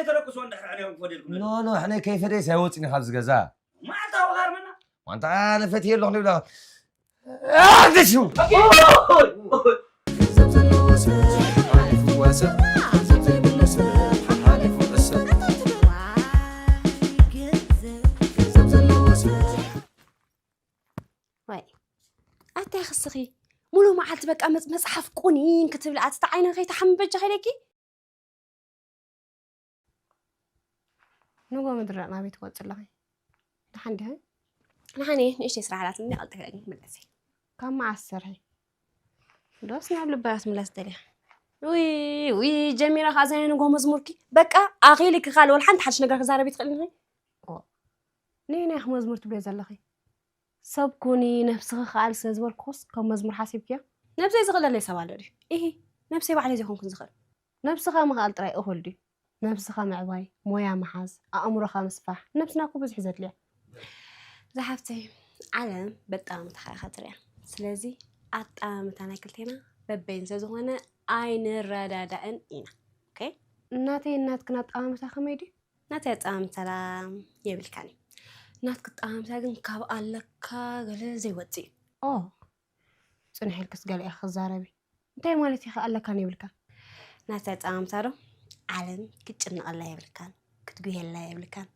ተለቅሶ እንድሕር ሕነ ክፈድየልኩም ኖ ኖ ሕነ ከይፈደየስ ኣይወፅን እዩ ካብዚ ገዛ ማዕታዊ ጋርመና ዋንታ ኣነ ፈትየ ኣለኹ ንብላ ኣንተሽው ገንዘብ ዘለዎ ሰብ ሓሓሊፉ ዋሰብ ገንዘብ ዘይብሉ ሰብ ሓሓሊፉ ዕሰብ ገንዘብ ዘለዎ ሰብ ወይ ኣታይ ክስኺ ሙሉ መዓልቲ በቃ መጽሓፍ ቁኒን ክትብሊ ኣቲ ዓይነ ከይትሓሚ በጃ ከይለኪ ንጎ ምድራቕ ናበይ ትወፂ ኣለኺ? ደሓን ዲኺ? ንሓኒ ንእሽተይ ስራሕ ኣላትኒ ቀልጢፈ ክመለስ እየ ካብ መዓስ ትሰርሒ? ዶስ ናብ ልበያ ክትምለስ ደልያ? ውይ ውይ ጀሚራ ከዓ ዘይ ንጎ መዝሙርኪ በቃ ኣኺልኪ ካልእ ወላ ሓንቲ ሓድሽ ነገር ክዛረብ ይትኽእል ኢኺ ነየናይ ኢኺ መዝሙር ትብልዮ ዘለኺ? ሰብ ኩኒ ነብስኺ ክኣል ስለ ዝበልኩኽስ ከም መዝሙር ሓሲብክዮ? ነብሰይ ዝኽእለለይ ሰብ ኣሎ ድዩ? ኢሂ ነብሰይ ባዕለይ ዘይኮንኩን ዝኽእል ነብስኻ ምኽኣል ጥራይ እኹል ድዩ? ነብስኻ ምዕባይ፣ ሞያ ምሓዝ፣ ኣእምሮኻ ምስፋሕ፣ ነብስና እኮ ብዙሕ እዩ ዘድልያ። ዝሓፍተይ ዓለም በጣም ተሓያኻ ትሪያ። ስለዚ ኣጣማምታ ናይ ክልቴና በበይን ስለዝኾነ ኣይንረዳዳእን ኢና። ኦኬ? ናተይ ናትክን ኣጣማምታ ከመይ ድዩ? ናተይ ኣጣማምታ የብልካን እዩ። ናትኪ ኣጣማምታ ግን ካብ ኣለካ ገለ ዘይወፅእ እዩ። ኦ ፅንሕ ኢልክስ ገለ ኢኺ ክዛረቢ። እንታይ ማለት ኢኺ ኣለካን የብልካን? ናተይ ኣጠማምታ ዶ ዓለም ክትጭነቐላ የብልካን ክትጉየላ የብልካን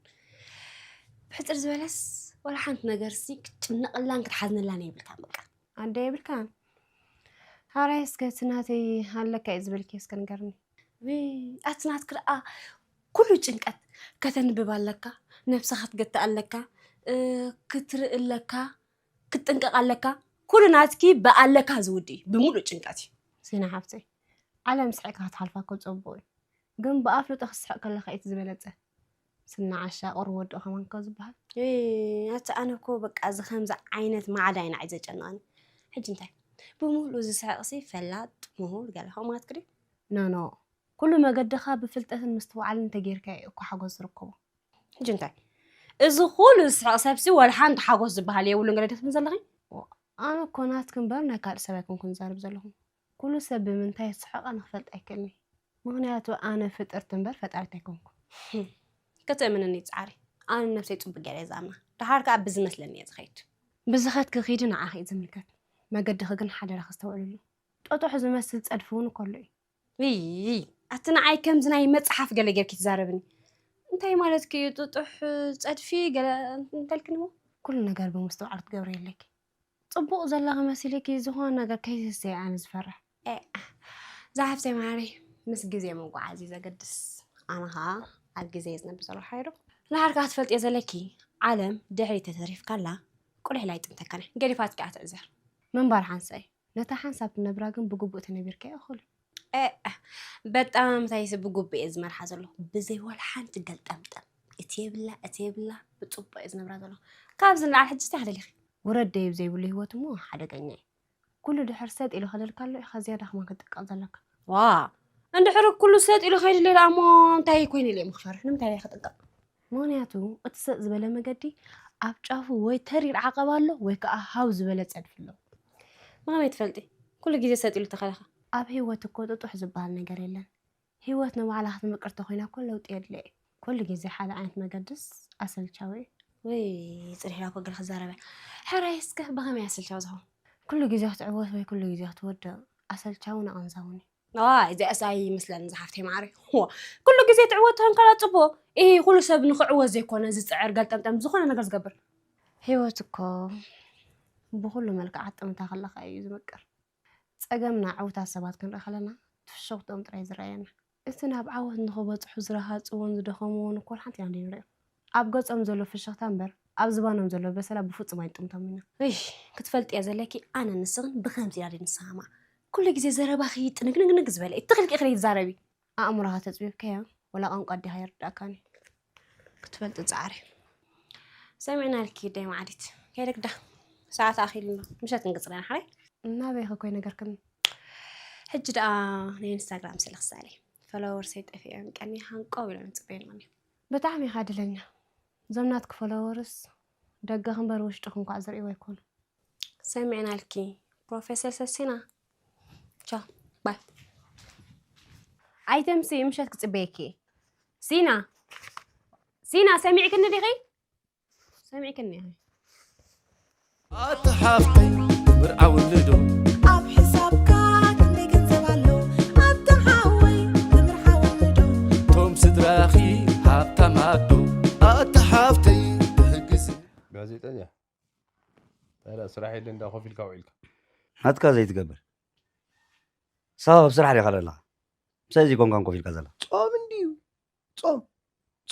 ብሕፅር ዝበለስ ዋላ ሓንቲ ነገርሲ ክትጭነቐላን ክትሓዝነላን የብልካን በቃ ኣደ የብልካን ሓራይ እስከ እቲ ናተይ ኣለካ እዩ ዝበልኪ እስከ ንገርኒ ኣቲ ናትኪ ደኣ ኩሉ ጭንቀት ከተንብብ ኣለካ ነብስኻ ክትገትእ ኣለካ ክትርኢ ኣለካ ክትጥንቀቕ ኣለካ። ኩሉ ናትኪ ብኣለካ ዝውዲ እዩ፣ ብምሉእ ጭንቀት እዩ። ሲና ሓፍተይ፣ ዓለም ስሒቕካ ክትሓልፋ እኮ ጽቡቕ እዩ፣ ግን ብኣፍልጦ ክትስሕቕ ከለኻ እዩ እቲ ዝበለጸ። ስኒ ዓሻ ቁሪ ወድኦ ከማን እኮ ዝበሃል። እይ፣ ኣቲ ኣነ እኮ በቃ እዚ ከምዚ ዓይነት ማዕዳ እዩ ንዓይ ዘጨንቐኒ። ሕጂ እንታይ? ብምሉኡ ዝስሕቕሲ ፈላጥ፣ ምሁር ገለ ከምኡ ናትኪ ድዩ? ኖ ኖ፣ ኩሉ መገድኻ ብፍልጠትን ምስትውዓልን እንተጌርካዮ እዩ እኮ ሓጎስ ዝርከቦ። ሕጂ እንታይ እዚ ኩሉ ዝስሕቕ ሰብሲ ወላ ሓንቲ ሓጎስ ዝበሃል የብሉን ገለ ትብሊ ዘለኺ? ኣነ እኮ ናትኪ እምበር ናይ ካልእ ሰብ ኣይኮንኩን ዝዛረብ ዘለኹ። ኩሉ ሰብ ብምንታይ ይስሕቕ ኣነ ክፈልጥ ኣይክእልን እየ። ምኽንያቱ ኣነ ፍጥርቲ እምበር ፈጣሪት ኣይኮንኩን። ከተእምንኒ ይጽዓሪ። ኣነ ንነብሰይ ጽቡቕ ገይረ እየ ዝኣምና። ደሓር ከኣ ብዝመስለኒ እየ ዝኸይድ። ብዝኸድኪ ኺዲ ንዓኺ እዩ ዝምልከት። መገድኺ ግን ሓደራ ከስተውዕልሉ። ጥጡሕ ዝመስል ጸድፊ እውን ከሎ እዩ። ይይ ኣቲ ንዓይ ከምዚ ናይ መጽሓፍ ገለ ጌርኪ ትዛረብኒ እንታይ ማለትኪ እዩ ጥጡሕ ጸድፊ ገለ እንተልክኒ እሞ ኩሉ ነገር ብምስትውዓል ክትገብሪ የለኪ ጽቡቕ ዘለኺ መሲልኪ ዝኾነ ነገር ከይትህሰይ ኣነ ዝፈርሕ ዝሓፍተይ ማሪ ምስ ግዜ ምጓዓዝ እዩ ዘገድስ ኣነ ኸዓ ኣብ ግዜ ዝነብር ዘለኹ ሓይሩ ንሓርካ ክትፈልጥዮ ዘለኪ ዓለም ድሕሪ ተተሪፍካላ ቁልሕ ላይ ጥምተካነ ገዲፋትኪ ኣትዕዘር ምንባር ሓንሳእ እዩ ነታ ሓንሳብ ትነብራ ግን ብግቡእ ተነቢርካያ እኹል እዩ። ኤእ በጣም ምሳይሲ ብግቡእ እየ ዝመርሓ ዘለኹ ብዘይ ዋላ ሓንቲ ገልጠምጠም እቲ የብላ እቲ የብላ ብፅቡቕ እየ ዝነብራ ዘለኹ። ካብዚ ንላዕሊ ሕጂ እንታይ ክደሊኺ? ውረድ ደይብ ዘይብሉ ህይወት እሞ ሓደገኛ እዩ። ኩሉ ድሕር ሰጥ ኢሉ ከለልካ ኣሎ ኢኻ ዝያዳ ከማን ክትጥቀቕ ዘለካ። ዋ እንድሕር ኩሉ ሰጥ ኢሉ ከይድለይ ደኣ እሞ እንታይ ኮይነ ኢለ እየ ምኽፈርሕ ንምንታይ እየ ክጥንቀቕ? ምኽንያቱ እቲ ሰጥ ዝበለ መገዲ ኣብ ጫፉ ወይ ተሪር ዓቐብ ኣሎ ወይ ከዓ ሃው ዝበለ ፀድፊ ኣሎ። ብኸመይ ትፈልጢ? ኩሉ ግዜ ሰጥ ኢሉ ተኸለኸ። ኣብ ህይወት እኮ ጥጡሕ ዝበሃል ነገር የለን። ህይወት ንባዕላ ክትምቅር ተኾይና እኮ ለውጢ የድልያ እዩ። ኩሉ ግዜ ሓደ ዓይነት መገድስ ኣሰልቻዊ እዩ። ወይ ፅንሕ ኢላ እኮ ገለ ክዛረብ እያ። ሕራይ እስከ ብኸመይ ኣሰልቻዊ ዝኸውን? ኩሉ ግዜ ክትዕወት ወይ ኩሉ ግዜ ክትወድቕ ኣሰልቻውን ኣቐንዛውን እዩ። ዋይ እዚኣስ ኣይመስለንን ዝሓፍተይ ማዓረይ። ዋእ ኩሉ ግዜ ትዕወት ትኾን ከላ ፅቡቕ ኢሂ ኩሉ ሰብ ንኽዕወት ዘይኮነ ዝፅዕር ገልጠምጠም ዝኾነ ነገር ዝገብር። ህይወት እኮ ብኹሉ መልክዓ ጥምታ ከለኻ እዩ ዝምቅር። ፀገምና ዕውታት ሰባት ክንርኢ ከለና ትፍሽኽትኦም ጥራይ እዩ ዝረኣየና። እቲ ናብ ዓወት ንኽበፅሑ ዝረሃፅዎን ዝደኸምዎን እኮ ወላ ሓንቲ ኢና ዘይንሪኦ። ኣብ ገፆም ዘሎ ፍሽኽታ እምበር ኣብ ዝባኖም ዘሎ በሰላ ብፍፁም ኣይንጥምቶምን ኢና። እይ ክትፈልጥዮ ዘለኪ ኣነን ንስኽን ብኸምዚ ኢና ዘይንሰማማዕ። ኩሉ ግዜ ዘረባኺ ጥንግንግንግ ዝበለ እዩ። ትኽልኪ ኢኺ ዘይትዛረቢ። ኣእምሮኻ ተፅቢብካዮ ወላ ቋንቋ ኣዴኻ ኣይርድኣካን እዩ። ክትፈልጢ ፃዕሪ። ሰሚዕናልኪ ደይ መዓዲት። ከይደ ግዳ። ሰዓት ኣኺሉ ኣሎ። ምሸት ክንቅፅል ኢና ሓራይ። ናበይ ኢኺ ኮይነ ገርክኒ? ሕጂ ደኣ ናይ ኢንስታግራም ስእሊ ክሰኣል እየ። ፎሎወርሰይ ጠፊኦም ቀንየ ሃንቀው ኢሎም ይፅበዩኒ ቀንዮም። ብጣዕሚ ኢኻ ዕድለኛ። እዞም ናትኪ ፎሎወርስ ደገኺ እምበር ውሽጥኺ እንኳዕ ዝርእይዎ ኣይኮኑን። ሰሚዕናልኪ ፕሮፌሰር ሰሲና። ቻው ባይ። ኣይተምስዪ ምሸት ክፅበየኪ እየ። ሲና፣ ሲና፣ ሰሚዕክኒ ዲኺ? ሰሚዕክኒ ኢኺ። ኣቲ ሓፍተይ ምርዓዊ ንዶ ኣብ ሕሳብካ ክንደይ ገንዘብ ኣሎ ኣታ ሓወይ ንምርዓዊ ንዶ ቶም ስድራኺ ሃብታም ኣዶ ኣቲ ሓፍተይ ትሕግስ ጋዜጠኛ ታዲያ ስራሕ የለ እንዳ ኮፍ ኢልካ ውዒልካ ናትካ ዘይትገብር ሳብ ኣብ ስራሕ ዲኻ ዘለኻ ምሳይ እዚ ኮንካን ኮፍ ኢልካ ዘላ ጾም እንድዩ ጾም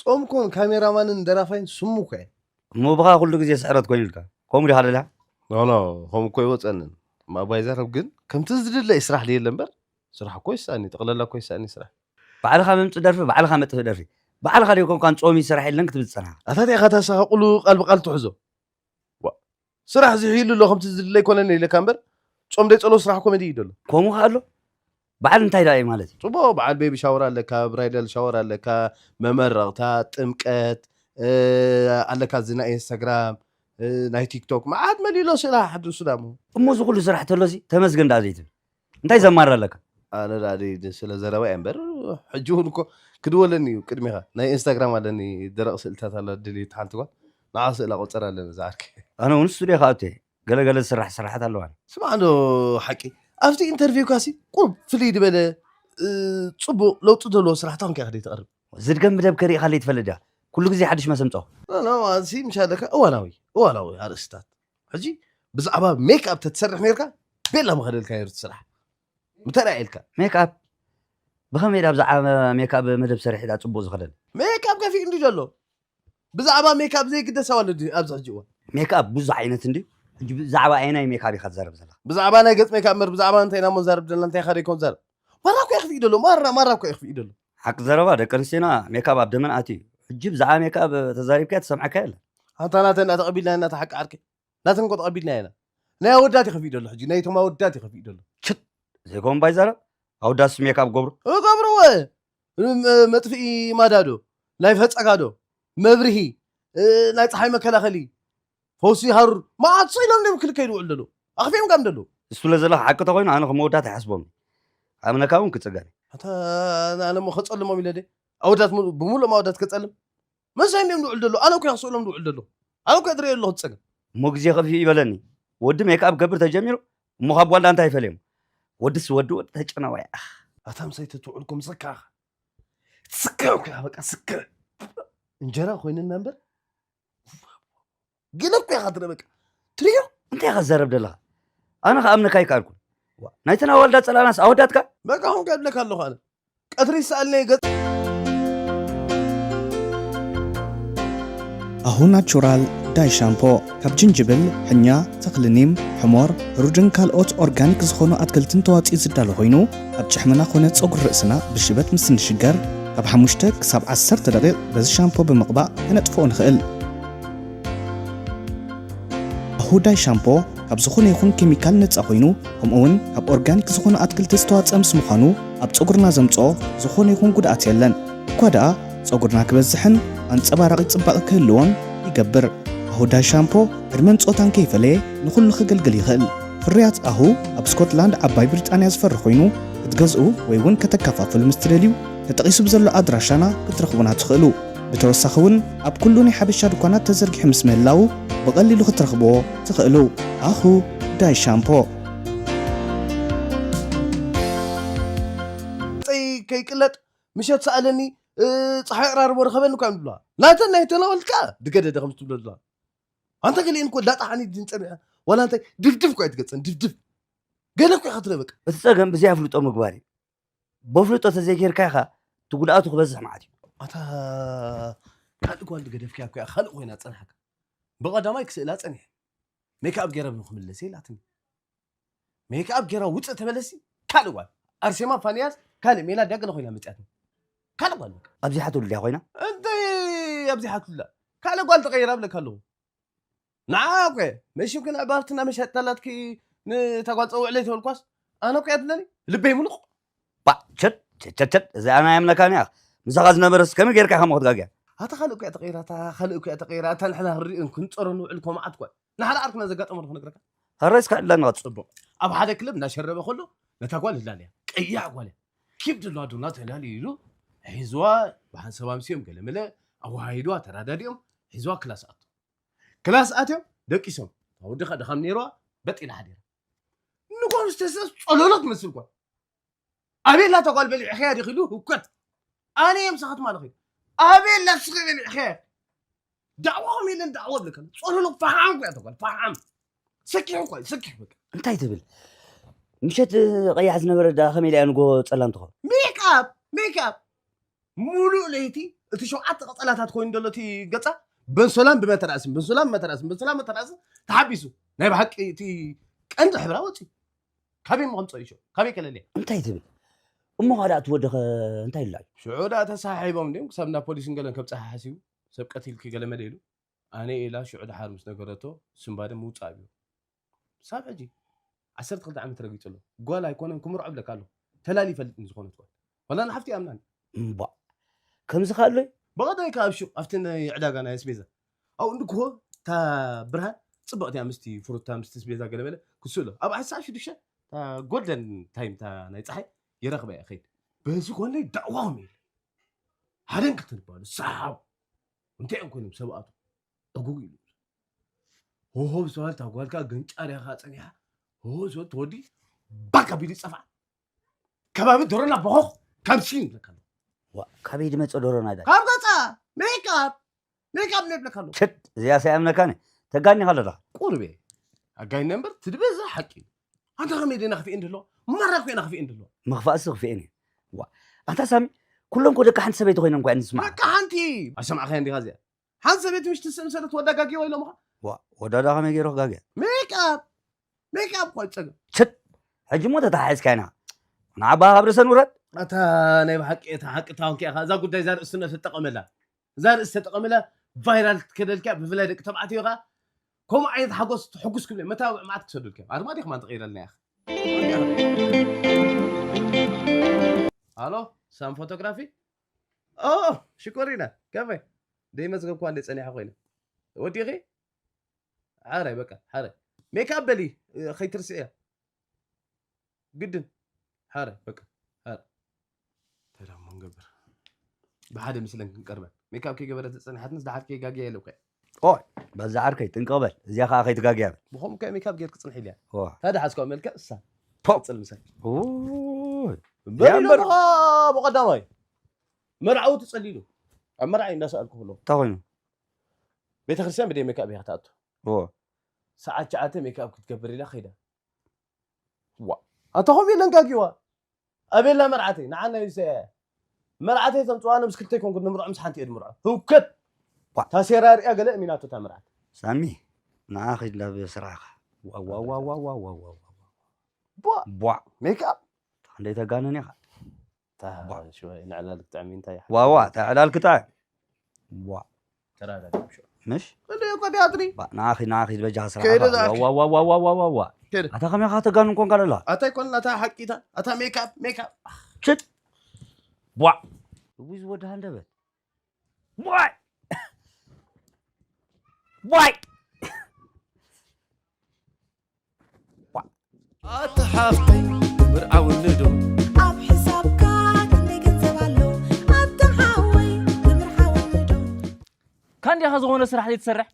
ጾም ኮን ካሜራማንን ደራፋይን ስሙ እኮ እየ እሞ ብኻ ኩሉ ግዜ ስዕረት ኮይኑልካ ከምኡ ዲኻ ደልያ ኖኖ ከምኡ እኮ ይወፀንን ማባይ ዘረብ ግን ከምቲ ዝድለ ስራሕ ድየለ እምበር ስራሕ እኮ ይሳኒ ጠቕለላ እኮ ይሳኒ ስራሕ ባዕልኻ መምፅ ደርፊ ባዕልኻ መጥፍእ ደርፊ ባዕልኻ ደይ ኮንካን ጾሚ ስራሕ የለን ክትብል ዝፀናኻ ኣታትያ ካታሳኻ ቁሉ ቃል ብቃል ትሕዞ ስራሕ ዝሕይሉ ኣሎ ከምቲ ዝድለ ኣይኮነን ኢለካ እምበር ጾም ደይ ጸሎ ስራሕ ኮሜዲ እዩ ደሎ ከምኡ ከ ኣሎ በዓል እንታይ ደኣ እዩ ማለት እዩ ጽቡቅ በዓል ቤቢ ሻወር ኣለካ ብራይዳል ሻወር ኣለካ መመረቕታ ጥምቀት እ፣ ኣለካ እዚ ናይ ኢንስታግራም እ፣ ናይ ቲክቶክ መዓት መሊሎ ስላ ሓድሱ ዳሞ እሞ እዚ ኩሉ ስራሕ ተሎሲ ተመስገን ደኣ ዘይትብል እንታይ ዘማር ኣለካ ኣነ ዳኣ ደይ- ስለ ዘረባ እየ እምበር ሕጂ እውን እኮ ክድወለኒ እዩ ቅድሚኻ ናይ ኢንስታግራም ኣለኒ ደረቕ ስእልታት ኣላ ድልት ሓንቲ ጓል ንዓ ስእላ ቆፀር ኣለኒ ዝዓርከ ኣነ እውን ስቱዲዮ ከኣቱ እየ ገለገለ ዝስራሕ ስራሓት ኣለዋኒ ስማዕ ዶ ሓቂ ኣብቲ ኢንተርቪው ካሲ ቁሩብ ፍልይ ዝበለ እ፣ ፅቡቅ ለውጢ ዘለዎ ስራሕታ ክንከ ክደይ ትቐርብ ዝድገም ብደብ ከሪእኻለይ ትፈልጥ ድያ ኩሉ ግዜ ሓድሽ መሰምፆ ኖ፣ ኖ፣ እዚ ምሻለካ እዋናዊ እዋናዊ ኣርእስታት ሕጂ ብዛዕባ ሜክ ኣፕ ተትሰርሕ ነርካ ቤላ ምኸደልካ ነሩ እቲ ስራሕ ምተረኣየልካ ሜክኣፕ ብኸመይ ዳ ብዛዕባ ሜክኣፕ መደብ ሰሪሕ ዳ ፅቡቅ ዝኸደል ሜክ ኣፕ ከፊእ እንዲ ዘሎ ብዛዕባ ሜክ ኣፕ ዘይግደስ ኣዋልድ ኣብዚ ሕጂ እዋን ሜክኣፕ ብዙሕ ዓይነት እንዲ ብዛዕባ ኣየናይ ሜክኣፕ ኢኻ ትዛረብ ዘለኻ ብዛዕባ ናይ ገፅ ሜክ ኣፕ እምበር ብዛዕባ እንታይ ኢና ሞ ንዛረብ ዘለና እንታይ ኢኻ ደይኮን ትዛረብ ማራ እኮ የኽፍእ ደሎ ማራ ማራ እኮ የኽፍእ ደሎ ሓቂ ዘረባ ደቂ ኣንስትዮና ሜክኣፕ ኣብ ደመን ኣትዩ እዩ ሕጂ ብዛዕባ ሜክኣፕ ተዛሪብካ ተሰምዓካ የለን ኣንታ ናተን ኣተቐቢልና ኢና ተሓቂ ዓርኪ ናተን እኮ ተቐቢልና ኢና ናይ ኣወዳት ይኸፍእ ደሎ ሕጂ ናይቶም ኣወዳት ይኸፍእ ደሎ ዘይኮን ባይዛረብ ኣውዳስ ሜክኣፕ ገብሩ እገብርዎ መጥፍኢ ማዳዶ ናይ ፈፀጋዶ መብርሂ ናይ ፀሓይ መከላኸሊ ፈውሲ ሃሩር መዓት ኢሎም ዮም ክልከ ይድውዕሉ ደሎ ኣኽፊኦም ጋም ደሎ እሱ ለዘለ ሓቂ ተኮይኑ ኣነ ከመወዳት ኣይሓስቦም ኣምነካ እውን ክፅገን ኣነ ሞ ከፀልሞም ኢለ ደ ኣወዳት ብምሉኦም ኣወዳት ከፀልም መሳይ እንዲኦም ድውዕል ደሎ ኣነ እኮ ክስእሎም ድውዕል ደሎ ኣነ እኮ ድረየ ኣለኹ ፀገም እሞ ግዜ ከፍዩ ይበለኒ ወዲ ሜክኣፕ ገብር ተጀሚሩ እሞ ካብ ጓልዳ እንታይ ይፈልዮም ወድስ ወዲ ወዲ ተጨናዋይ ኣኽ ኣታ ምሳይ ተትውዕልኩም ስካ ኢኻ ስካ እኮ ኢኻ በቃ ስካ እንጀራ ኮይንና እምበር ገለ እኮ ኢኻ ትረ በቃ ትሪዮ እንታይ ኢኻ ዘረብ ደለኻ ኣነ ከኣምነካ ይከኣልኩን ናይተን ኣዋልዳ ፀላእናስ ኣወዳትካ በቃ ኹን ከብለካ ኣለኹ ኣነ ቀትሪ ይሰኣልኒ ገጽ ኣሁ ናቹራል ዳይ ሻምፖ ካብ ጅንጅብል፣ ሕኛ፣ ተኽሊ ኒም፣ ሕሞር፣ ሩድን ካልኦት ኦርጋኒክ ዝኾኑ ኣትክልትን ተዋፂኡ ዝዳሎ ኮይኑ ኣብ ጭሕምና ኮነ ፀጉሪ ርእስና ብሽበት ምስ እንሽገር ካብ ሓሙሽተ ክሳብ ዓሰርተ ደቂቕ በዚ ሻምፖ ብምቕባእ ከነጥፍኦ ንኽእል። ኣሁ ዳይ ሻምፖ ካብ ዝኾነ ይኹን ኬሚካል ነፃ ኮይኑ ከምኡውን ካብ ኦርጋኒክ ዝኾኑ ኣትክልቲ ዝተዋፀአ ምስ ምዃኑ ኣብ ፀጉርና ዘምፅኦ ዝኾነ ይኹን ጉድኣት የለን። እኳ ደኣ ፀጉርና ክበዝሕን ኣንፀባራቒ ፅባቐ ክህልዎን ይገብር። ኣሁ ዳይ ሻምፖ ዕድመን ፆታን ከይፈለየ ንኹሉ ከገልግል ይኽእል። ፍርያት ኣሁ ኣብ ስኮትላንድ ዓባይ ብሪጣንያ ዝፈሪ ኮይኑ ክትገዝኡ ወይ እውን ከተከፋፍሉ ምስ ትደልዩ ተጠቒሱ ብዘሎ ኣድራሻና ክትረኽቡና ትኽእሉ። ብተወሳኺ እውን ኣብ ኩሉ ናይ ሓበሻ ድኳናት ተዘርጊሑ ምስ ምህላዉ ብቐሊሉ ክትረኽብዎ ትኽእሉ። ኣኹ ዳይ ሻምፖ። ጸይ ከይቅለጥ ምሸት ሰኣለኒ ፀሓይ ዕራርቦ ረኸበኒ እኳ እዮም ዝብላ ናተን ናይ ተናወልካ ድገደደ ከም ትብሎ ዝብላ ኣንተ ገሊአን እኮ ላጣ ሓኒት ድን ፀሚዐ ዋላ እንታይ ድፍድፍ እኳ ኣይትገፀን ድፍድፍ ገለ እኮ ኢኻ ትረበቅ እቲ ፀገም ብዘይ ኣፍልጦ ምግባር እዩ በፍልጦ ተዘይጌርካ ኢኻ እቲ ጉድኣቱ ክበዝሕ ማለት እዩ ኣታ ካልእ ጓል ዝገደፍክያ እኮ እያ ካልእ ኮይና ዝፀንሓካ ብቐዳማይ ክስእላ ፀኒሐ ሜክኣፕ ገይረ ንክምለስ ኢላትኒ ሜክኣፕ ገይራ ውፅእ ተበለሲ ካልእ ጓል ኣርሴማ ፋንያስ ካልእ ሜላ ድያ ገለ ኮይና መፅያትኒ ካልእ ጓል በቃ ኣብዚሓትሉ ድያ ኮይና እንታይ ኣብዚሓትሉላ ካልእ ጓል ተቐይራ ብለካ ኣለኹ ንዓ እኮ መሽም ክን ኣባብትና መሸጣላትኪ ንተጓል ፀውዕለይ ተበልኳስ ኣነ እኮ እያ ትብለኒ ልበይ ምሉቕ ባ ቸት ቸት ቸት እዚኣ ናይ ኣምለካን እያ ምሳኻ ዝነበረስ ከመይ ጌርካ ኢኻ ክትጋግያ ኣታ ካልእ እኮ እያ ተቐይራ እታ ካልእ እኮ እያ ተቐይራ እታ ንሕና ክንሪእን ክንፀሮ ንውዕል እኮ መዓት ጓል ንሓደ ዓርክና ዘጋጠመ ዶ ክነግረካ ሃራይስ ካዕላ ንቐጽ ጽቡቕ ኣብ ሓደ ክለብ እናሸረበ ከሎ ነታ ጓል ህላል እያ ቀያሕ ጓል እያ ኪብ ድሎ ኣዶና ተላልዩ ኢሉ ሒዝዋ ብሓንሳብ ኣምስዮም ገለ መለ ኣወሃሂድዋ ተራዳዲኦም ሒዝዋ ክላስ ኣቶ ክላስ ኣትዮም ደቂሶም ወዲ ድኻም ነይርዋ በጢላ ሓዲራ ንጎ ምስ ተሰስ ጸለሎ ትመስል ጓል ኣቤላ ተጓል በሊዕኸያ ዲኺሉ ህውከት ኣነ እዮም ሰኸት ማለት ኺ ኣቤላ ስኺ በሊዕኸያ ዳዕዋ ኸም የለን ዳዕዋ ብለካ ጸለሎ ፈሓም ጓል ተጓል ፈሓም ሰኪሑ ጓል ሰኪሑ በቃ እንታይ ትብል ምሸት ቀያሕ ዝነበረ ዳ ከመይ ኢላ ንጎ ጸላም ትኾን ሜክኣፕ ሜክኣፕ ሙሉእ ለይቲ እቲ ሸውዓተ ቀጸላታት ኮይኑ ዘሎ እቲ ገጻ በንሶላን ብመተራእስን በንሶላን መተራእስን በንሶላን መተራእስን ተሓቢሱ ናይ ብሓቂ እቲ ቀንዲ ሕብራ ወፂ ካበይ ምቐምፀ ይሾ ካበይ ከለልያ እንታይ ትብል እሞ ኸዳ እቲ ወደኸ እንታይ ኢላ እዩ ሽዑ ዳ ተሳሒቦም እንዲም ክሳብ እንዳ ፖሊስን ገለን ከብፅሓ ሓሲቡ ሰብ ቀቲልኪ ገለ መደ ኢሉ ኣነ ኢላ ሽዑ ድሓር ምስ ነገረቶ ስምባደ ምውፃእ ኣብዮ ሳብ ሕጂ ዓሰርተ ክልተ ዓመት ረጊፁ ኣሎ ጓል ኣይኮነን ክምርዖ ብለካ ኣሎ ተላሊ ይፈልጥ ንዝኾነት ጓል ወላ ንሓፍቲ ኣምናን እምባ ከምዚ ከ ኣሎ እዩ ብቐዳይ ከዓ ኣብ ሹቕ ኣብቲ ናይ ዕዳጋ ናይ ኣስቤዛ ኣብኡ እንድክሆ እታ ብርሃን ፅብቕቲ እያ ምስቲ ፍሩታ ምስቲ ኣስቤዛ ገለበለ ክስእሎ ኣብ ሓሳብ ሽዱሽተ እታ ጎልደን ታይም እታ ናይ ፀሓይ ይረኽበ እያ ከይድ በዚ ኮነይ ዳዕዋም ኢለ ሓደን ክልተን ይበሃሉ ሰሓው እንታይ እዮም ኮይኖም ሰብኣቱ ዕጉግ ኢሉ ሆሆ ብዝተባህል እታ ጓልካ ገንጫር እያ ከዓ ፀኒሓ ሆሆ ዝበል ተወዲ ባክ ኣቢሉ ይፀፍዓ ከባቢ ዶሮና ቦኾኽ ካብ ሲን ይብለካ ኣሎ ዋ፣ ካበይ ድመፀ ዶሮና ዳ ካብ ገፃ ሜካፕ ሜካፕ ነው ይብለካ ኣሎ ሸት እዚኣ ሳይ ኣምነካኒ ተጋኒኻ ኣለኻ ቁርቤ ኣጋይነ እምበር ትድበዛ ሓቂ እዩ ኣንታ ከመይ ደና ክፍኤ እንደሎ ማራ ኮይና ክፍኤ እንደሎ ምኽፋእሲ ክፍኤን እዩ ዋ ኣንታ ሳሚ ኩሎም ኮ ደቂ ሓንቲ ሰበይቲ ኮይኖም ኳ ንስማዕ ደቂ ሓንቲ ኣይሰማዕኻያ እንዲኻ እዚኣ ሓንቲ ሰበይቲ ምሽ ትስእም ሰለ ትወዳጋግዮ ኢሎምኻ ዋ ወዳዳ ከመይ ገይሩ ክጋግያ ሜክኣፕ ሜክኣፕ እኳ ይፀገም ችት ሕጂ እሞ ተተሓሒዝካ ኢና ንዓባ ካብ ርእሰን ውረድ ኣታ ናይ ብሓቂ እታ ሓቂ እታ ወንኪ ኢኻ እዛ ጉዳይ እዛ ርእስነት ትጠቐመላ እዛ ርእሲ ተጠቐምላ ቫይራል ክትከደልካ ብፍላይ ደቂ ተባዕትዮ ኸዓ ከምኡ ዓይነት ሓጎስ ሕጉስ ክብለ መታብዕ መዓት ክሰዱልካ ኣርማ ዲኹም ኣንተ ቀይረልና ኢኻ ኣሎ ሳም ፎቶግራፊ ኦ ሽኮሪና ከመይ ደይ መዝገብኳ እንደ ጸኒሐ ኮይነ ወዲኺ ሓራይ በቃ ሓራይ ሜክኣፕ በሊ ከይትርስእያ ግድን ሓረ በቃ ሓረ ተዳሞ ንገብር ብሓደ ምስለን ክንቀርበን ሜካፕ ከይገበረት ዝፀንሓትንስ ድሓር ከይጋግያ የለብካ ኦይ በዛ ዓርከይ ጥንቀቕ በል እዚኣ ከዓ ከይትጋግያ በል ብኸምኡ ከ ሜካፕ ጌር ክፅንሕ ኢልያ ዋ ታደ ሓዝካው መልክዕ እሳ ፖ። ትፅል ምሳይ ኡይ። በሊሎ ያምበር። ብቐ- ብቐዳማይ መርዓዊ ትፀሊሉ ኣብ መርዓ እዩ እንዳሰኣልኩ ብሎ እንታይ ኮይኑ ቤተክርስትያን ብደይ ሜካፕ ኢኻ ትኣቱ ዋ ሰዓት ሸዓተ ሜካፕ ክትገብር ኢላ ከይዳ ዋ ኣታ ኸምኡ የለን ጋጊዋ ኣቤላ መርዓተይ ንዓና እዩ ሰ መርዓተይ ተምፅዋ ነብስ ክልተ ይኮንኩ ንምርዖ ምስ ሓንቲ እየ ድምርዖ ህውከት ዋ። ታሴራ ሪኣ ገለ እሚናቶ እታ መርዓት ሳሚ ንዓ ኸይድ ናብ ስራሕኻ ዋዋዋዋዋዋዋዋ ቧ ቧዕ ሜክኣፕ ክንደይ ተጋንን ኢኻ ንዕላል ክጥዕም እንታይ ዋዋ ተዕላል ክጥዕም ዋ ተራዳድኦም ሽዑ ምሽ እንደ እኮ ቲያትሪ ንዓኺ ንዓኺ ዝበጃ ስራ ከይደ ዝኣኪ። ዋዋዋዋዋዋዋ ከይደ። ኣታ ከመይ ኻ ተጋኑ ኮንካ ለላ ኣታ ይኮን ኣታ ሓቂታ ኣታ ሜካፕ ሜካፕ ሽት ቧዕ እዊ ዝወዲ ሃንደበት ቧይ ቧይ ኣታ ሓፍተይ ምርዓውኒ ዶ ኣብ ሕሳብካ ክንደይ ገንዘብ ኣሎ ኣታ ሓወይ ምርዓውኒ ዶ ካንዲኻ ዝኾነ ስራሕ ዘይትሰርሕ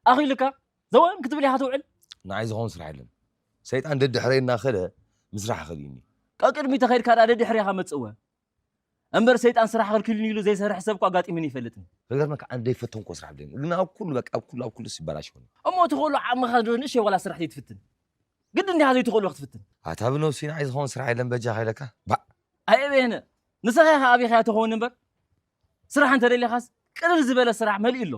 ኣኺልካ ዘወን ክትብል ኢኻ ትውዕል ንዓይ ዝኾን ስራሕ የለን ሰይጣን ደድሕረይ እናኸደ ምስራሕ ኸልዩኒ ቀቅድሚ ተኸይድካ ዳ ደድሕሪኻ መጽእወ እምበር ሰይጣን ስራሕ ከልኪሉኒ ኢሉ ዘይሰርሕ ሰብ እኮ ኣጋጢሙኒ ይፈልጥን። ክገርመካ ኣነ ደይፈተንኮ ስራሕ ብደኒ ግን ኣብ ኩሉ በቃ ኣብ ኩሉ ኣብ ኩሉ ይበላሽወኒ። እሞ ትኽእሎ ዓቕምኻ ዶ ንእሸ ዋላ ስራሕ ዘይትፍትን? ግድን ዲኻ ዘይትኽእሎ ክትፍትን? ኣታ ብነብሲ ንዓይ ዝኸውን ስራሕ የለን በጃኻ ኢለካ ባእ። ኣየ በየነ ንስኻ ኢኻ ኣቢኻያ ትኸውን እምበር ስራሕ እንተደሊኻስ ቅልል ዝበለ ስራሕ መሊኡ ኣሎ።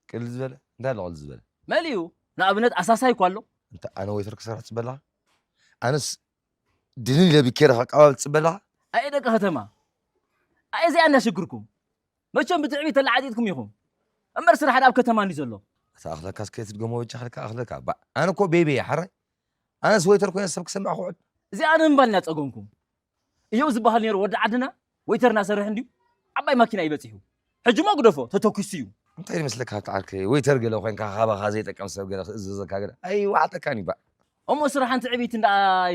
ቅልል ዝበለ እንታይ ኣሎ ቅልል ዝበለ? መሊኡ ንኣብነት ኣሳሳይ እኳ ኣሎ። እንተ ኣነ ወይተር ክሰርሕ ትጽበ ኣለኻ? ኣነስ ድልል ኢለ ብኬረ ከቃባብል ትጽበ ኣለኻ? ኣየ ደቂ ከተማ ኣየ እዚኣ እንዳ ሽግርኩም መቸም ብትዕቢት ተለዓጢጥኩም ኢኹም እምበር ስራሕ ኣብ ከተማ እንዲ ዘሎ ኣታ ኣኽለካስ ከየትድገሞ በጃ ክልካ ኣኽለካ ባእ ኣነ እኮ ቤቤ እየ ሓራይ ኣነስ ወይተር ኮይነ ሰብ ክሰምዕ ክውዕል እዚኣ ንምባል ኢና ጸገምኩም እዮብ ዝበሃል ነይሩ ወዲ ዓድና ወይተር እናሰርሕ እንድዩ ዓባይ ማኪና እዩ በጺሑ ሕጂ ሞ ግደፎ ተተኲሱ እዩ እንታይ ይመስለካ ኣብቲ ዓርከይ ወይተር ገለ ኮይንካ ካባኻ ዘይጠቀም ሰብ ገለ ክእዘዘካ ገለ ኣይዋዓጠካን እዩ ባእ እሞ ስራሕን ትዕቢት እንዳ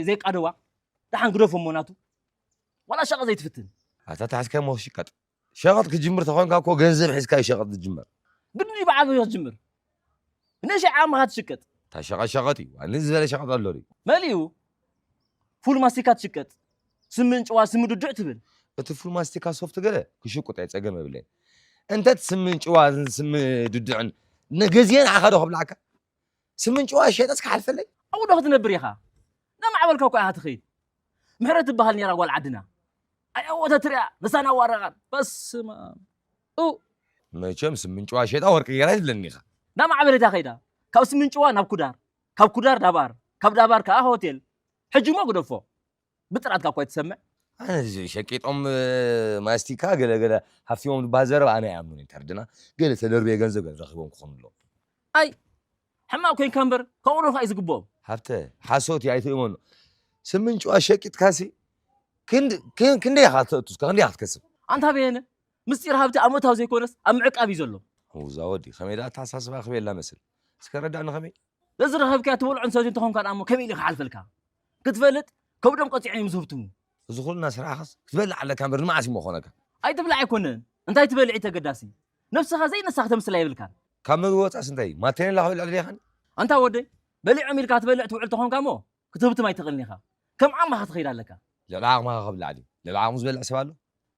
ዘይቃደዋ ደሓን ግደፎ እሞ ናቱ ዋላ ሻቐ ዘይትፍትን ኣታ ተሓዝካዮ ሞ ሽቀጥ። ሸቐጥ ክጅምር ተኾንካ እኮ ገንዘብ ሒዝካ እዩ ሸቐጥ ዝጅመር። ግድን እዩ ብዓብዩ ክትጅምር። ንእሽተይ ዓቕምኻ ትሽቅጥ። እታ ሸቐጥ ሸቐጥ እዩ። ዋኒ ዝበለ ሸቐጥ ኣሎ ድዩ? መሊኡ። ፉል ማስቲካ ትሽቅጥ። ስሚ እንጭዋ፣ ስሚ ዱዱዕ ትብል። እቲ ፉል ማስቲካ ሶፍት ገለ ክሽቁጥ እየ፣ ጸገም የብለይን። እንተ እቲ ስሚ እንጭዋ፣ ስሚ ዱዱዕን ንገዝኤ ንዓኻ ዶ ከብልዓካ? ስሚ እንጭዋ ሸጠስ ክሓልፈለይ? ኣብኡ ዶ ክትነብር ኢኻ? እናማዕበልካ እኮ ኢኻ ትኸይድ። ምሕረት ትበሃል ነይራ ጓል ዓድና። ኣይ ኣብኡ ተትሪኣ፣ ንሳ ናዋረቓን። በስመ ኣብ። ኡ። መቸም ስሚ እንጭዋ ሸጣ ወርቂ ገይራ ኣይትብለኒ ኢኻ። እናማዕበለት እያ ከይዳ። ካብ ስሚ እንጭዋ ናብ ኩዳር፣ ካብ ኩዳር ዳባር፣ ካብ ዳባር ከኣ ሆቴል። ሕጂ እሞ ግደፎ። ብጥራትካ እኳ ኣይትሰምዕ። ኣነ እዚ ሸቂጦም፣ እ፣ ማስቲካ ገለ ገለ ሃፍቲሞም ዝበሃል ዘረባ ኣነ ኣይኣምኑን እዩ። ተርድና ገለ ተደርብየ ገንዘብ ገለ ረኺቦም ክኾኑ ኣለዎም። ኣይ፣ ሕማቕ ኮይንካ እምበር፣ ከቕርቡኻ እዩ ዝግብኦም። ሃብተ፣ ሓሶት እዩ፣ ኣይትእመኖ። ስሚ እንጭዋ ሸቂጥካሲ፣ ክንድ-፣ ክን-፣ ክንደይ ኢኻ ተእቱ እስከ፣ ክንደይ ኢኻ ትከስብ? ኣንታ በየነ፣ ምስጢር ሃብቲ ኣብ ምእታው ዘይኮነስ ኣብ ምዕቃብ እዩ ዘሎ። እዛ ወዲ፣ ከመይ ደኣ ኣተሓሳስባ ክበየላ መስል? እስከ ረዳእኒ ከመይ? ዘዝረኸብካያ ትበልዖን ሰትዮ እንተኾንካ ደኣ እሞ ከመይ ኢሉ ክሓልፈልካ? ክትፈልጥ ከብዶም ቀጺዖም እዮም ዝህብትሙ። እዚ ኩልና ስራሕኻስ ክትበልዕ ኣለካ እምበር ንመዓስ እዩ መኾነካ? ኣይትብላዕ ኣይኮነን፣ እንታይ ትበልዕ እዩ ተገዳሲ። ነብስኻ ዘይነሳ ክተምስላ የብልካን። ካብ ምግቢ ወጻእስ እንታይ? ማቴኔላ ክበልዕ ደሊኻኒ? ኣንታ ወደይ፣ በሊዖም ኢልካ ትበልዕ ትውዕል ተኾንካ እሞ ክትህብትም ኣይትኽእልን ኢኻ። ከም ዓቕምኻ ክትኸይድ ኣለካ። ልዕሊ ዓቕምኻ ክብላዕ ድዩ? ልዕሊ ዓቕሙ ዝበልዕ ሰብ ኣሎ?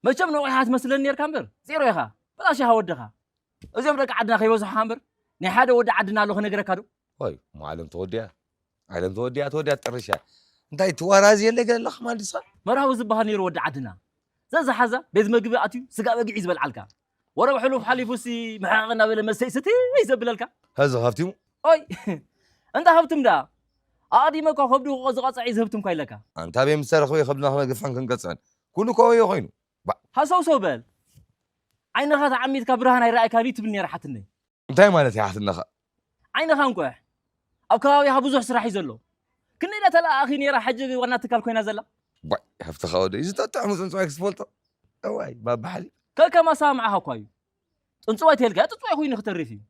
መቸም ነቑሕኻ ትመስለኒ ኔርካ እምበር ዜሮ ኢኻ። በላሽ ኢኻ ወድኻ። እዚኦም ደቂ ዓድና ከይበዝሑኻ እምበር ናይ ሓደ ወዲ ዓድና ኣሎ ክነግረካ ዶ? ወይ፣ እሞ ዓለም ተወዲኣ። ዓለም ተወዲኣ፣ ተወዲኣ ትጠርሽ እያ። እንታይ ትወራዝየለይ ገለ ኣለኻ ማለት ንስኻ? መርሃዊ ዝበሃል ነይሩ ወዲ ዓድና። ዘዝሓዛ ቤት መግቢ ኣትዩ ስጋ በጊዕ እዩ ዝበልዓልካ። ወረ ብሕሉፍ ሓሊፉሲ ምሕቓቕ እናበለ መስተይ ስትይ ዘብለልካ። ሀዚ ሃብቲሙ? ኦይ፣ እንዳ ሃብትም ደኣ። ኣቕዲመ እኳ ከብዱ ዝቐጽዕ እዩ ዝህብትም እኳ ኢለካ። ኣንታ ኣበይ ምስ ተረኽበ ከብድና ክነግፋን ክንቀጽዕን? ኩሉ እኮ ወዮ ኮይኑ። ባእ። ሃሰውሰው በል። ዓይንኻ ተዓሚትካ ብርሃን ኣይረኣይካን እዩ ትብል ነይራ ሓትነይ። እንታይ ማለት እዩ ሓትነኻ? ዓይንኻ እንቋዕ። ኣብ ከባቢኻ ብዙሕ ስራሕ እዩ ዘሎ። ክንደይ ኢላ ተለኣኣኺ ነይራ፣ ሕጂ ዋና ትካል ኮይና ዘላ? ባይ፣ ሃብትኻ ወደይ፣ እዚ ጠጥዕሙ ጽንጽዋይ ክትፈልጦ? እዋይ፣ ባባ ሓሊብ። ከከም ኣሰማምዓኻ እኳ እዩ። ጽንጽዋይ ተልካ፣ ጽንጽዋይ ኮይኑ ክተርፍ እዩ።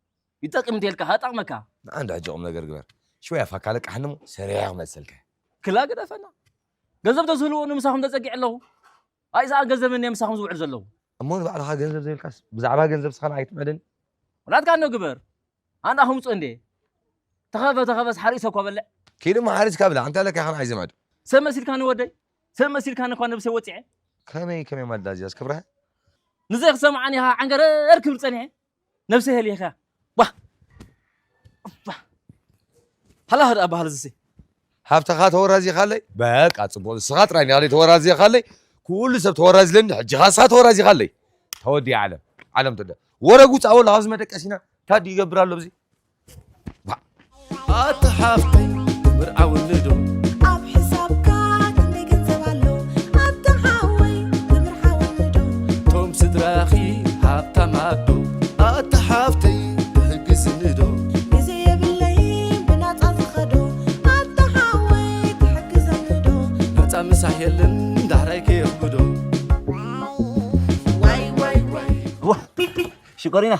ይጠቅም እንተልካ፣ ከጠቕመካ። ንዓ እንዳ ሕጂ ቁም ነገር ግበር። ሽወይ ኣፋካ ለቃሕኒ እሞ፣ ሰሪሐ ክመልሰልካ። ክላ ግደፈና። ገንዘብ ተዝህልዎ ንምሳኹም ተጸጊዐ ኣለኹ። ኣይ፣ እዛ ገንዘብ እንድየ ምሳኹም ዝውዕል ዘለኹ። እሞ ንባዕልኻ ገንዘብ ዘይብልካስ፣ ብዛዕባ ገንዘብ ስኻ ንዓይ ትምዕደኒ? ናትካ እንዶ ግበር። ኣነ ኣኹም ውጹእ እንዴ? ተኸበ፣ ተኸበስ ሓሪሰ እኮ በልዕ። ኪድ እሞ ሓሪስካ ብላዕ። ኣንታ ለካ ኢኻ ንዓይ ዘምዕድ። ሰብ መሲልካኒ ወደይ? ሰብ መሲልካኒ እኳ ነብሰይ ወጺዐ። ከመይ፣ ከመይ ማዳ እዚኣስ ክብርሃ? ንዘይ ክሰምዓኒ ኢኻ ዓንገረር ክብል ጸኒሐ። ነብሰይ ሄሊኻ። ዋ! ዋ! ሃላ ሃዳ ኣባሃል ዝሲ። ሃብትኻ ተወራዚኻለይ? በቃ ጽቡቕ። ንስኻ ጥራይ ንኻለይ ተወራዚኻለይ? ኩሉ ሰብ ተወራዚለኒ፣ ሕጂ ኻስኻ ተወራዚኻለይ። ተወዲኣ ዓለም። ዓለም ተወዲኣ። ወረ ጉጻ ወላ ኣብዚ መደቀሲና። ታዲ ይገብር ኣሎ ኣብዚ። ኣታ ሓፍተይ ትምርዓውኒ ዶ? ኣብ ሕሳብካ ክንደይ ገንዘብ ኣሎ? ኣታ ሓወይ ትምርዓውኒ ዶ? ቶም ስድራኺ ሃብታማት ዶ? ኣታ ሓፍተይ ትሕግዝኒ ዶ? ግዜ የብለይ ብናጻ ዝኸዶ። ኣታ ሓወይ ትሕግዘኒ ዶ? ናጻ ምሳሕ የለን ዳሕራይ ከየኽብዶ። ዋይ ዋይ ዋይ። ዋ፣ ሽኮሪና።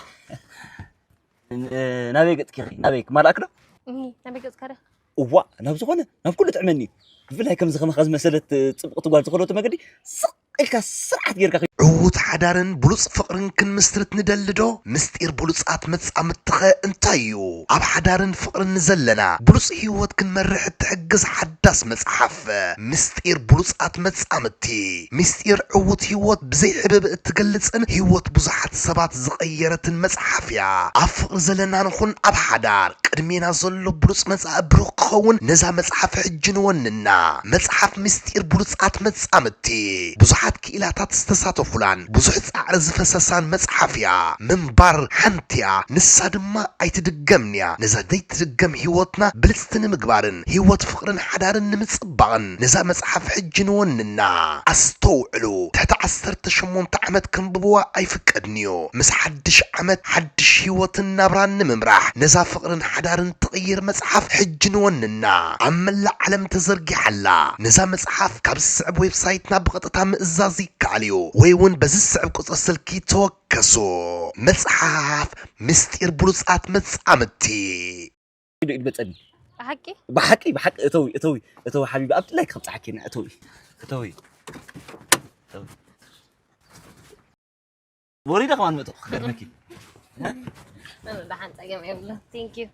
እ፣ ናበይ ገጽኪ ኢኺ? ናበይ? ክማልኣክ ዶ? እሂ፣ ናበይ ገጽካ ዲኻ? እዋእ፣ ናብ ዝኾነ፣ ናብ ኩሉ ጥዕመኒ እዩ። ብፍላይ ከምዚ ከማኻ ዝመሰለት፣ እ፣ ጽብቕቲ ጓል ዝኸደቶ መገዲ ስቕ ኢልካ ስርዓት ጌርካ ኸይድ። ዕዉት ሓዳርን ብሉጽ ፍቕርን ክንምስርት ንደሊ ዶ? ምስጢር ብሉጻት መጻምድትኸ እንታይ እዩ? ኣብ ሓዳርን ፍቕርን ንዘለና ብሉጽ ህይወት ክንመርሕ እትሕግዝ ሓዳስ መጽሓፍ። ምስጢር ብሉጻት መጻምድቲ። ምስጢር ዕዉት ህይወት ብዘይ ዕብብ እትገልጽን ህይወት ብዙሓት ሰባት ዝቐየረትን መጽሓፍ እያ። ኣብ ፍቕሪ ዘለና ንኹን ኣብ ሓዳር፣ ቅድሜና ዘሎ ብሉጽ መጻኢ ብሩኽ ክኸውን ነዛ መጽሓፍ ሕጂ ንወንና። መጽሓፍ ምስጢር ብሉጻት መጻምድቲ ብዙሓት ክኢላታት ዝተሳተፉላን ብዙሕ ጻዕሪ ዝፈሰሳን መጽሓፍ እያ። ምንባር ሓንቲ እያ፣ ንሳ ድማ ኣይትድገምን እያ። ነዛ ዘይትድገም ህይወትና ብልጽቲ ንምግባርን ህይወት ፍቕርን ሓዳርን ንምጽባቕን ነዛ መጽሓፍ ሕጂ ንወንና። ኣስተውዕሉ፣ ትሕቲ ዓሰርተ ሸሞንተ ዓመት ከንብብዋ ኣይፍቀድን እዩ። ምስ ሓድሽ ዓመት ሓድሽ ህይወትን ናብራን ንምምራሕ ነዛ ፍቕርን ሓዳርን ትቕይር መጽሓፍ ሕጂ ንወንና። ኣብ መላእ ዓለም ተዘርጊሓ ኣላ። ነዛ መጽሓፍ ካብ ዝስዕብ ዌብሳይትና ብቐጥታ ምእዛዝ ይከኣል እዩ፣ ወይ እውን በዚ ዝስዕብ ቁጽሪ ስልኪ ተወከሱ። መጽሓፍ ምስጢር ብሉጻት መጻምድቲ። ኢዱ፣ ኢዱ በጸኒ። ብሓቂ? ብሓቂ፣ ብሓቂ፣ እተዊ፣ እተዊ፣ እተዊ ሓቢቢ፣ ኣብቲ ላይክ ከብጽሓኪ ኢና፣ እተዊ፣ እተዊ፣ እተዊ። ወሪደ ከማን መጥኹ ክገርመኪ። ደሓን ጸገም የብሉ። Thank you።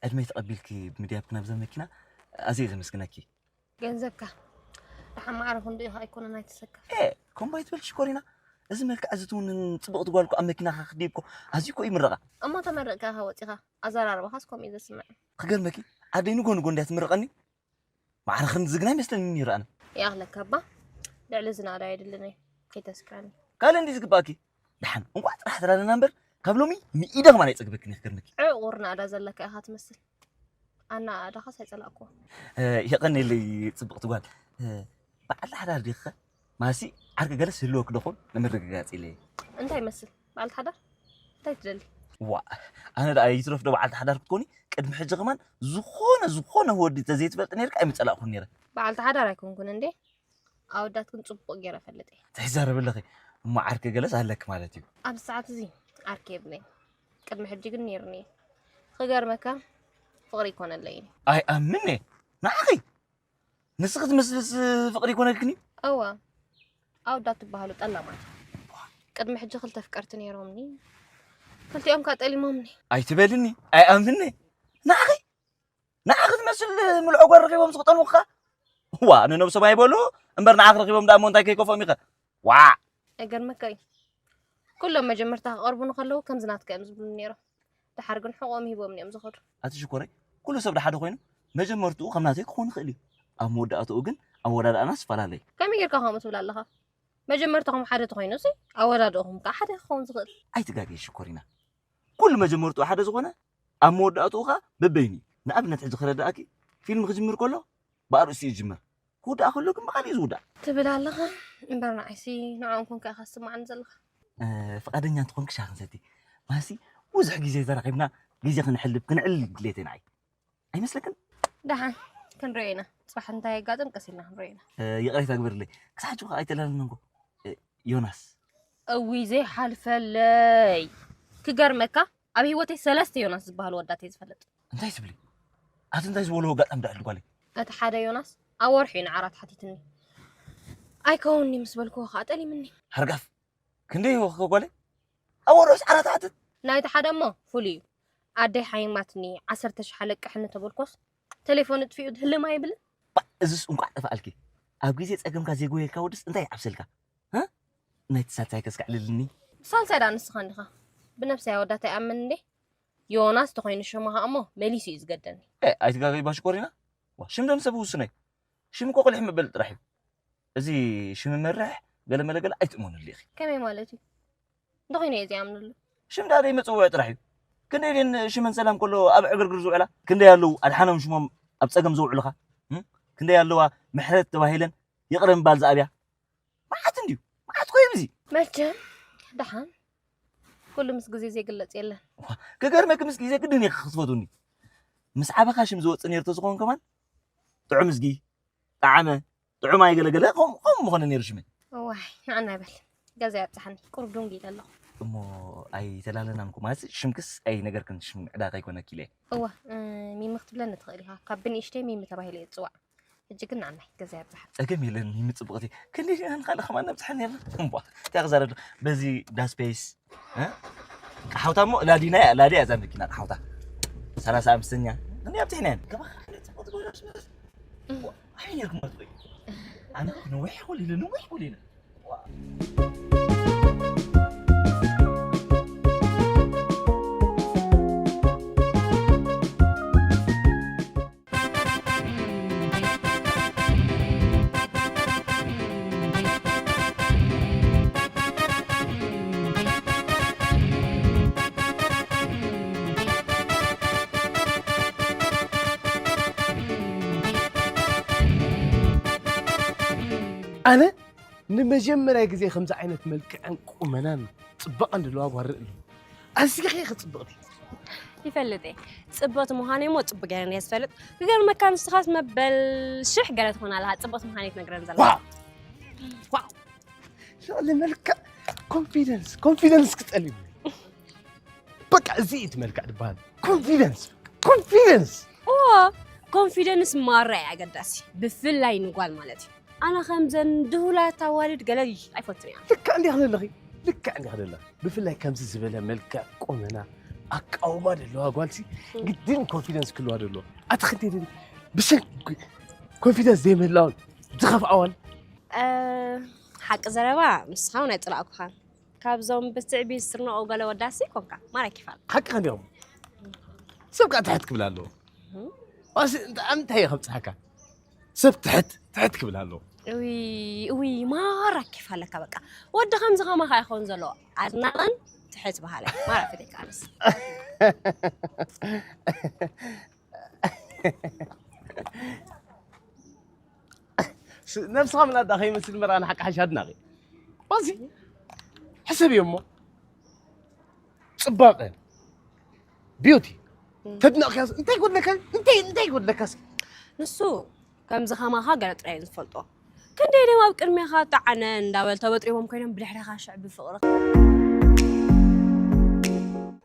ዕድመይ ተቐቢልኪ ብምድያብኪ ናብዛ መኪና ኣዝየ ዘመስግነኪ። ገንዘብካ ደሓን ማዕረ ክንዱ ኢኻ ኣይኮነ ናይ ተሰካ። ኤ ከምባይ ትብል ሽኮሪና፣ እዚ መልክዕ እዚ ትውንን ጽብቕቲ ጓል እኮ ኣብ መኪናኻ ክድይብ እኮ ኣዝዩ እኮ ይምረቓ። እሞ ተመረቕካ ኢኻ ወጺኻ ኣዘራርባኻስ ከምኡ እዩ ዘስምዕ። ክገርመኪ ኣደይ ንጎ ንጎ እንድያ ትምርቐኒ። ማዕረ ክንዲ ዝግና ኣይመስለኒ ይረኣና። ይኣኽለካ እባ ልዕሊ ዝናዳ የድልን እዩ ከይተስክረኒ። ካልእ እንዲ ዝግባእኪ ደሓን እንቋዕ ጥራሕ ተላለና እምበር ካብ ሎሚ ንኢደ ከማን ኣይጸግበክን እየ ክገርመኪ። ዕቑር ናዳ ዘለካ ኢኻ ትመስል። ኣናዳኻስ ኣይጸላእኩዎ። የቐኔለይ ጽብቕቲ ጓል። በዓል ሓዳር ዲኸ? ማሲ ዓርኪ ገለስ ህልወክ ዶ ኹን ንምርግጋጽ ኢለ እየ። እንታይ ይመስል በዓልቲ ሓዳር እንታይ ትደሊ? ዋ ኣነ ደኣ ይትረፍ ዶ በዓልቲ ሓዳር ክትኮኒ ቅድሚ ሕጂ ከማን ዝኾነ ዝኾነ ወዲ ተዘይትፈልጥ ነርካ ኣይምጸላእኩን ነረ። በዓልቲ ሓዳር ኣይኮንኩን እንዴ ኣወዳት ግን ጽቡቕ ገይረ ፈልጥ እየ። ትሕዛረብለኺ እሞ ዓርኪ ገለስ ኣለክ ማለት እዩ። ኣብዚ ሰዓት እዚ ዓርኪ የብለይ ቅድሚ ሕጂ ግን ነይርኒ። ክገርመካ ፍቕሪ ይኮነለይ። ኣይኣምን እየ ንዓኺ ንስኺ ትመስልስ ፍቕሪ ይኮነልክኒ። እዋ ኣወዳት ትበሃሉ ጠላማት። ቅድሚ ሕጂ ክልተ ፍቀርቲ ነይሮምኒ ክልቲኦም ካ ጠሊሞምኒ። ኣይትበልኒ ኣይኣምንኒ። ንዓኺ ንዓኺ ትመስል ምልዖ ጓል ረኺቦም ዝኽጠልሙኻ። ዋ ንነብሶም ኣይበሉ እምበር ንዓኺ ረኺቦም ደኣ እሞ እንታይ ከይከፍኦም ኢኸ። ዋዕ። ኣይገርመካ እዩ። ኩሎም መጀመርታ ክቐርቡኒ ከለዉ ከምዚ ናትካ እዮም ዝብሉኒ ነይሮም። ደሓር ግን ሕቖኦም ሂቦምኒ እዮም ዝኸዱ። ኣቲ ሽኮረይ ኩሉ ሰብ ደሓደ ኮይኑ መጀመርትኡ ከም ናተይ ክኾን ይኽእል እዩ። ኣብ መወዳእትኡ ግን ኣወዳድኣና ዝፈላለ እዩ። ከመይ ጌርካ ከምኡ ትብል ኣለኻ? መጀመርታኹም ሓደ ተኾይኑሲ ኣወዳድእኹም ከዓ ሓደ ክኸውን ዝኽእል። ኣይትጋገይ ሽኮሪና። ኩሉ መጀመርትኡ ሓደ ዝኾነ ኣብ መወዳእትኡ ከዓ በበይኑ እዩ። ንኣብነት ሕጂ ክረዳእኪ ፊልም ክጅምር ከሎ ብኣርእስቱ እዩ ዝጅመር። ክውዳእ ከሎ ግን ብኻሊእ ዝውዳእ። ትብል ኣለኻ እምበር ንዓይሲ ንዕኦም ኮንካ ኢኻ ዝስማዓኒ ዘለኻ። ፍቓደኛ እንተኾንኪ ሻሂ ክንሰቲ። ማሲ ብዙሕ ግዜ ተራኺብና ግዜ ክንሕልፍ ክንዕልል ድሌት ንዓይ። ኣይመስለክን? ደሓን ክንሪኦ ኢና። ጽባሕ እንታይ የጋጥም ቀስ ኢልና ክንሪኦ ኢና። ይቕሬታ ግበርለይ። ክሳብ ሕጂ ከኣ ኣይተላለናን እኮ። ዮናስ። እውይ ዘይሓልፈለይ። ክገርመካ ኣብ ህይወተይ ሰለስተ ዮናስ ዝበሃሉ ወዳት እየ ዝፈልጥ። እንታይ ትብሊ? ኣቲ እንታይ ዝበልዎ ኣጋጣሚ ደኣ ኣሉ ጓለይ? እቲ ሓደ ዮናስ ኣብ ወርሒ እዩ ንዓራት ሓቲትኒ። ኣይከውንኒ ምስ በልክዎ ከኣ ጠሊምኒ። ሃርጋፍ ክንደይ ይህቦ ከጓለ ኣወሮስ ዓራት ዓትት ናይቲ ሓደ እሞ ፍሉይ እዩ። ኣደይ ሓይማትኒ ዓሰርተ ሽሕ ኣለቅሕኒ ተበልኮስ ተሌፎን እጥፊኡ ድህልም ኣይብልን። እዝስ እንቋዕ ጠፋኣልኪ። ኣብ ግዜ ጸገምካ ዘይጎየልካ ወድስ እንታይ ይዓብሰልካ? እ? ናይቲ ሳልሳይ ከስካዕልልኒ። ሳልሳይ ዳ ንስኻ እንዲኻ ብነብሰይ ኣወዳት ኣይኣምን እንዴ። ዮናስ ተኾይኑ ሽምኻ እሞ መሊሱ እዩ ዝገደኒ። እ፣ ኣይትጋገይ ባሽኮሪና። ዋ፣ ሽም ደም ሰብ ውስነይ። ሽም እኮ ቅልሕ መበል ጥራሕ እዩ። እዚ ሽም መርሕ ገለ መለ ገለ ኣይትእመኑሉ ኢኺ። ከመይ ማለት እዩ? እንተኾይነ እየ ዘይኣምነሉ። ሽም ደኣ ደይ መጸውዒ ጥራሕ እዩ። ክንደይ ደን ሽመን ሰላም ከሎ ኣብ ዕግርግር ዝውዕላ ክንደይ ኣለዉ ኣድሓኖም ሽሞም ኣብ ጸገም ዘውዕሉኻ። እም? ክንደይ ኣለዋ ምሕረት ተባሂለን ይቕረ ምባል ዝኣብያ። መዓት እንድዩ። መዓት ኮ እዩ እዚ። መቸም ደሓን ኩሉ ምስ ግዜ ዘይግለጽ የለን። ክገርመኪ ምስ ግዜ ግድን ኢኺ ክትፈትውኒ። ምስ ዓበኻ ሽም ዝወጽእ ነይሩ ተዝኸውን ከማን ጥዑም እዝጊ፣ ጠዓመ፣ ጥዑም ኣይገለገለ ከምኡ ከምኡ ምኾነ ነይሩ ሽመይ። እዋይ ንዓና ይበል ገዛ ያብጽሓኒ ቁሩብ ዱንጊ ኢለ ኣለኹ። እሞ ኣይተላለናን እኮ ማለት ሽምክስ ኣይነገርክን ሽም ዕዳ ከይኮነኪ ኢለ። እዋ ሚሚ ክትብለኒ ትኽእል ኢኻ ካብ ብንእሽተይ ሚሚ ተባሂለ እየ ዝጽዋዕ። ሕጂ ግን ንዓናይ ገዛ ያብጽሓ። ጸገም የለን ሚሚ ጽቡቕቲ። ክንደይ ዲና ንኻልእ ከማን ነብጽሐ ነርና። እምቧ እንታይ ክዛረብ በዚ ዳስፔስ ሓውታ እሞ ላዲና እያ ላዲ እያ እዛ መኪና ሓውታ ሰላሳ ኣምስተኛ እኒ ኣብፅሕና እየን ገባኻ ክንደይ ፅቡቕ ትገብር ኣብዚ መድረስ ኣበይ ነርኩም ማለት ወይ ኣነ ነዊሕ ወሊለ ነዊሕ ወሊለ ኣነ ንመጀመርያ ግዜ ከምዚ ዓይነት መልክዕን ቁመናን ጽባቐን ዘለዋ ጓል ርኢ ኣለኹ። ኣዚኺ ኢኺ ጽብቕቲ። ይፈልጥ እየ ጽብቕቲ ምዃነይ እሞ ጽቡቕ ገይረ እየ ዝፈልጥ። ክገርመካ ንስኻስ መበል ሽሕ ገለ ትኾን ኣለኻ ጽብቕቲ ምዃነይ ትነግረኒ ዘለኻ። ዋው! ዋው! ሸቕሊ መልክዕ ኮንፊደንስ ኮንፊደንስ ክጸልዩ በቃ እዚ እዩ እቲ መልክዕ ዝበሃል ኮንፊደንስ ኮንፊደንስ እዎ ኮንፊደንስ ማራ እዩ ኣገዳሲ ብፍላይ ንጓል ማለት እዩ ኣነ ከምዘን ድሁላት ኣዋልድ ገለ ኣይፈቱን እያ። ልክዕ እንዲኻ ዘለኺ፣ ልክዕ እንዲኻ ዘለኺ። ብፍላይ ከምዚ ዝበለ መልክዕ፣ ቁመና፣ ኣቃውማ ዘለዋ ጓልሲ ግድን ኮንፊደንስ ክህልዋ ዘለዎ። ኣቲ ክንደይ ደሊ ብሰንኪ ኮንፊደንስ ዘይምህላውን ዝኸፍኣዋን። ሓቂ ዘረባ ንስኻ እውን ኣይፅላእኩኻን። ካብዞም ብትዕቢት ስርንኦ ገለ ወዳሲ ኮንካ ማራ ኪፋል። ሓቅኻ እንዲኹም። ሰብ ከዓ ትሕት ክብል ኣለዎ። ዋሲ እንታይ እንታይ እዩ ከብፅሓካ? ሰብ ትሕት ትሕት ክብል ኣለዎ። እዊ እዊ ማራ ኪፋለካ በቃ። ወዲ ከምዚ ከማኻ ይኸውን ዘለዎ። ኣድናቕን ትሕት በሃላይ ማራ ፈቴካ ኣነስ። ነብስኻ ምን ኣዳ ከይመስል መርኣ ንሓቂ ሓሽ ኣድናቂ ባዚ ሕሰብ እዮሞ ጽባቐ ቢዩቲ ተድነቕካ እንታይ ጎድለካ እንታይ እንታይ ጎድለካ እስኪ ንሱ ከምዚ ከማኻ ገለ ጥራይ ዝፈልጦ ክንደይ ደም ኣብ ቅድሜኻ ጠዓነ እንዳበል ተበጥሪቦም ኮይኖም ብድሕሪኻ ሽዕ ብፍቕሪ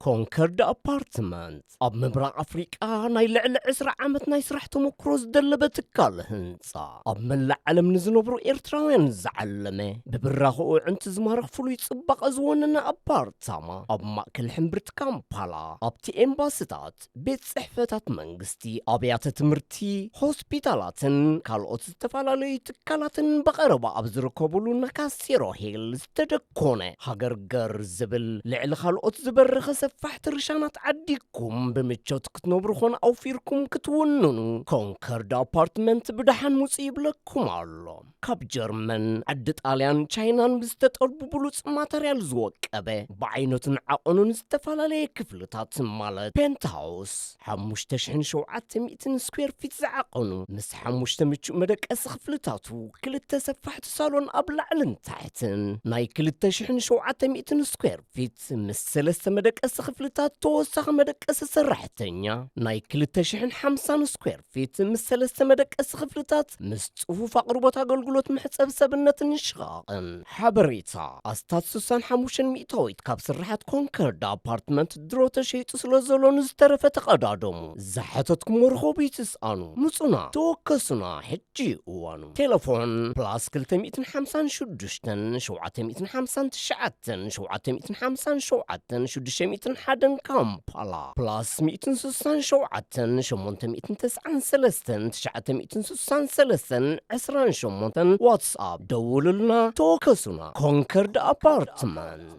ኮንከርድ ኣፓርትመንት ኣብ ምብራቕ ኣፍሪቃ ናይ ልዕሊ ዕስራ ዓመት ናይ ስራሕ ተመክሮ ዝደለበ ትካል ህንጻ፣ ኣብ መላእ ዓለም ንዝነብሩ ኤርትራውያን ዝዓለመ፣ ብብራኸኡ ኣዕንቲ ዝማርኽ ፍሉይ ጽባቐ ዝወነነ ኣፓርታማ፣ ኣብ ማእከል ሕምብርቲ ካምፓላ፣ ኣብቲ ኤምባስታት፣ ቤት ጽሕፈታት መንግስቲ፣ ኣብያተ ትምህርቲ፣ ሆስፒታላትን ካልኦት ዝተፈላለዩ ትካላትን ብቐረባ ኣብ ዝርከብሉ ናካሲሮ ሂል ዝተደኮነ፣ ሃገር ገር ዝብል ልዕሊ ካልኦት ዝበረኸ ሰፋሕቲ ርሻናት ዓዲኩም ብምቾት ክትነብሩ ኾነ ኣውፊርኩም ክትውንኑ ኮንከርድ ኣፓርትመንት ብደሓን ምጹ ይብለኩም ኣሎ። ካብ ጀርመን፣ ዓዲ ጣልያን፣ ቻይናን ብዝተጠልቡ ብሉጽ ማተርያል ዝወቀበ፣ ብዓይነቱን ዓቐኑን ዝተፈላለየ ክፍልታት ማለት ፔንትሃውስ፣ ሓሙሽተ ሽሕን ሸውዓተ ሚእትን ስኩዌር ፊት ዝዓቐኑ ምስ ሓሙሽተ ምቹእ መደቀሲ ክፍልታቱ ክልተ ሰፋሕቲ ሳሎን ኣብ ላዕልን ታሕትን ናይ ክልተ ሽሕን ሸውዓተ ሚእትን ስኩዌር ፊት ምስ ሰለስተ መደቀሲ ክፍልታት ተወሳኺ መደቀሲ ሰራሕተኛ ናይ ክልተ ሽሕን ሓምሳን ስኩዌር ፊት ምስ ሰለስተ መደቀሲ ክፍልታት ምስ ጽፉፍ ኣቕርቦት ኣገልግሎት መሕጸቢ ሰብነትን ሽቓቕን ሓበሬታ ኣስታት ስሳን ሓሙሽተን ሚእታዊት ካብ ስራሓት ኮንከርድ ኣፓርትመንት ድሮ ተሸይጡ ስለ ዘሎ ንዝተረፈ ተቐዳደሙ። ዝሓተትኩሞ ርኸቡ ይትስኣኑ። ምጹና፣ ተወከሱና፣ ሕጂ እዋኑ። ቴሌፎን ፕላስ ክልተ ሚእትን ሓምሳን ሽዱሽተን ሸውዓተ ሚእትን ሓምሳን ትሽዓተን ሸውዓተ ሚእትን ሓምሳን ሸውዓተን ሽዱሽተ ሚእትን ሓደን ካምፓላ ፕላስ ሚእትን ስሳን ሸውዓተን ሸሞንተ ሚእትን ተስዓን ሰለስተን ትሽዓተ ሚእትን ስሳን ሰለስተን ዕስራን ሸሞንተን ዋትስኣፕ ደውሉልና ተወከሱና። ኮንከርድ ኣፓርትመንት።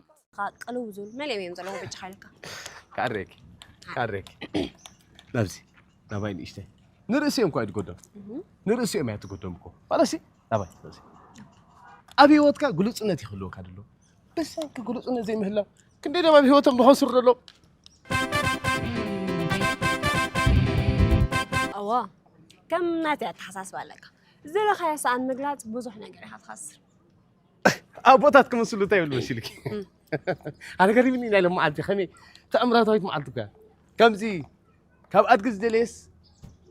ቅልው ዝብል መሊኦም እዮም ዘለዉ በጃኻ ኢልካ። ክኣርየኪ ክኣርየኪ ናብዚ ናባይ ንእሽተይ ንርእሲ እዮም እኳ ይትጎደም ንርእሲ እዮም እያ ትጎደም እኮ ማለሲ ናባይ ናባይ ኣብ ህይወትካ ግሉጽነት ይክልወካ ደሎ ብሰንኪ ግሉጽነት ዘይምህላው ክንደይ ደም ኣብ ህይወቶም ዝኸስሩ ደሎ ኣዋ ከም ናተይ ኣተሓሳስባ ኣለካ ዝደለኻዮ ሰኣን ምግላፅ ብዙሕ ነገር ኢኻ ትኸስር ኣቦታት ክመስሉ እንታይ ይብሉ መሲልኪ ኣነ ገሪምኒ ናይ ሎም መዓልቲ ከመይ ተኣምራታዊት መዓልቲ እኮ ከምዚ ካብ ኣድጊ ዝደለየስ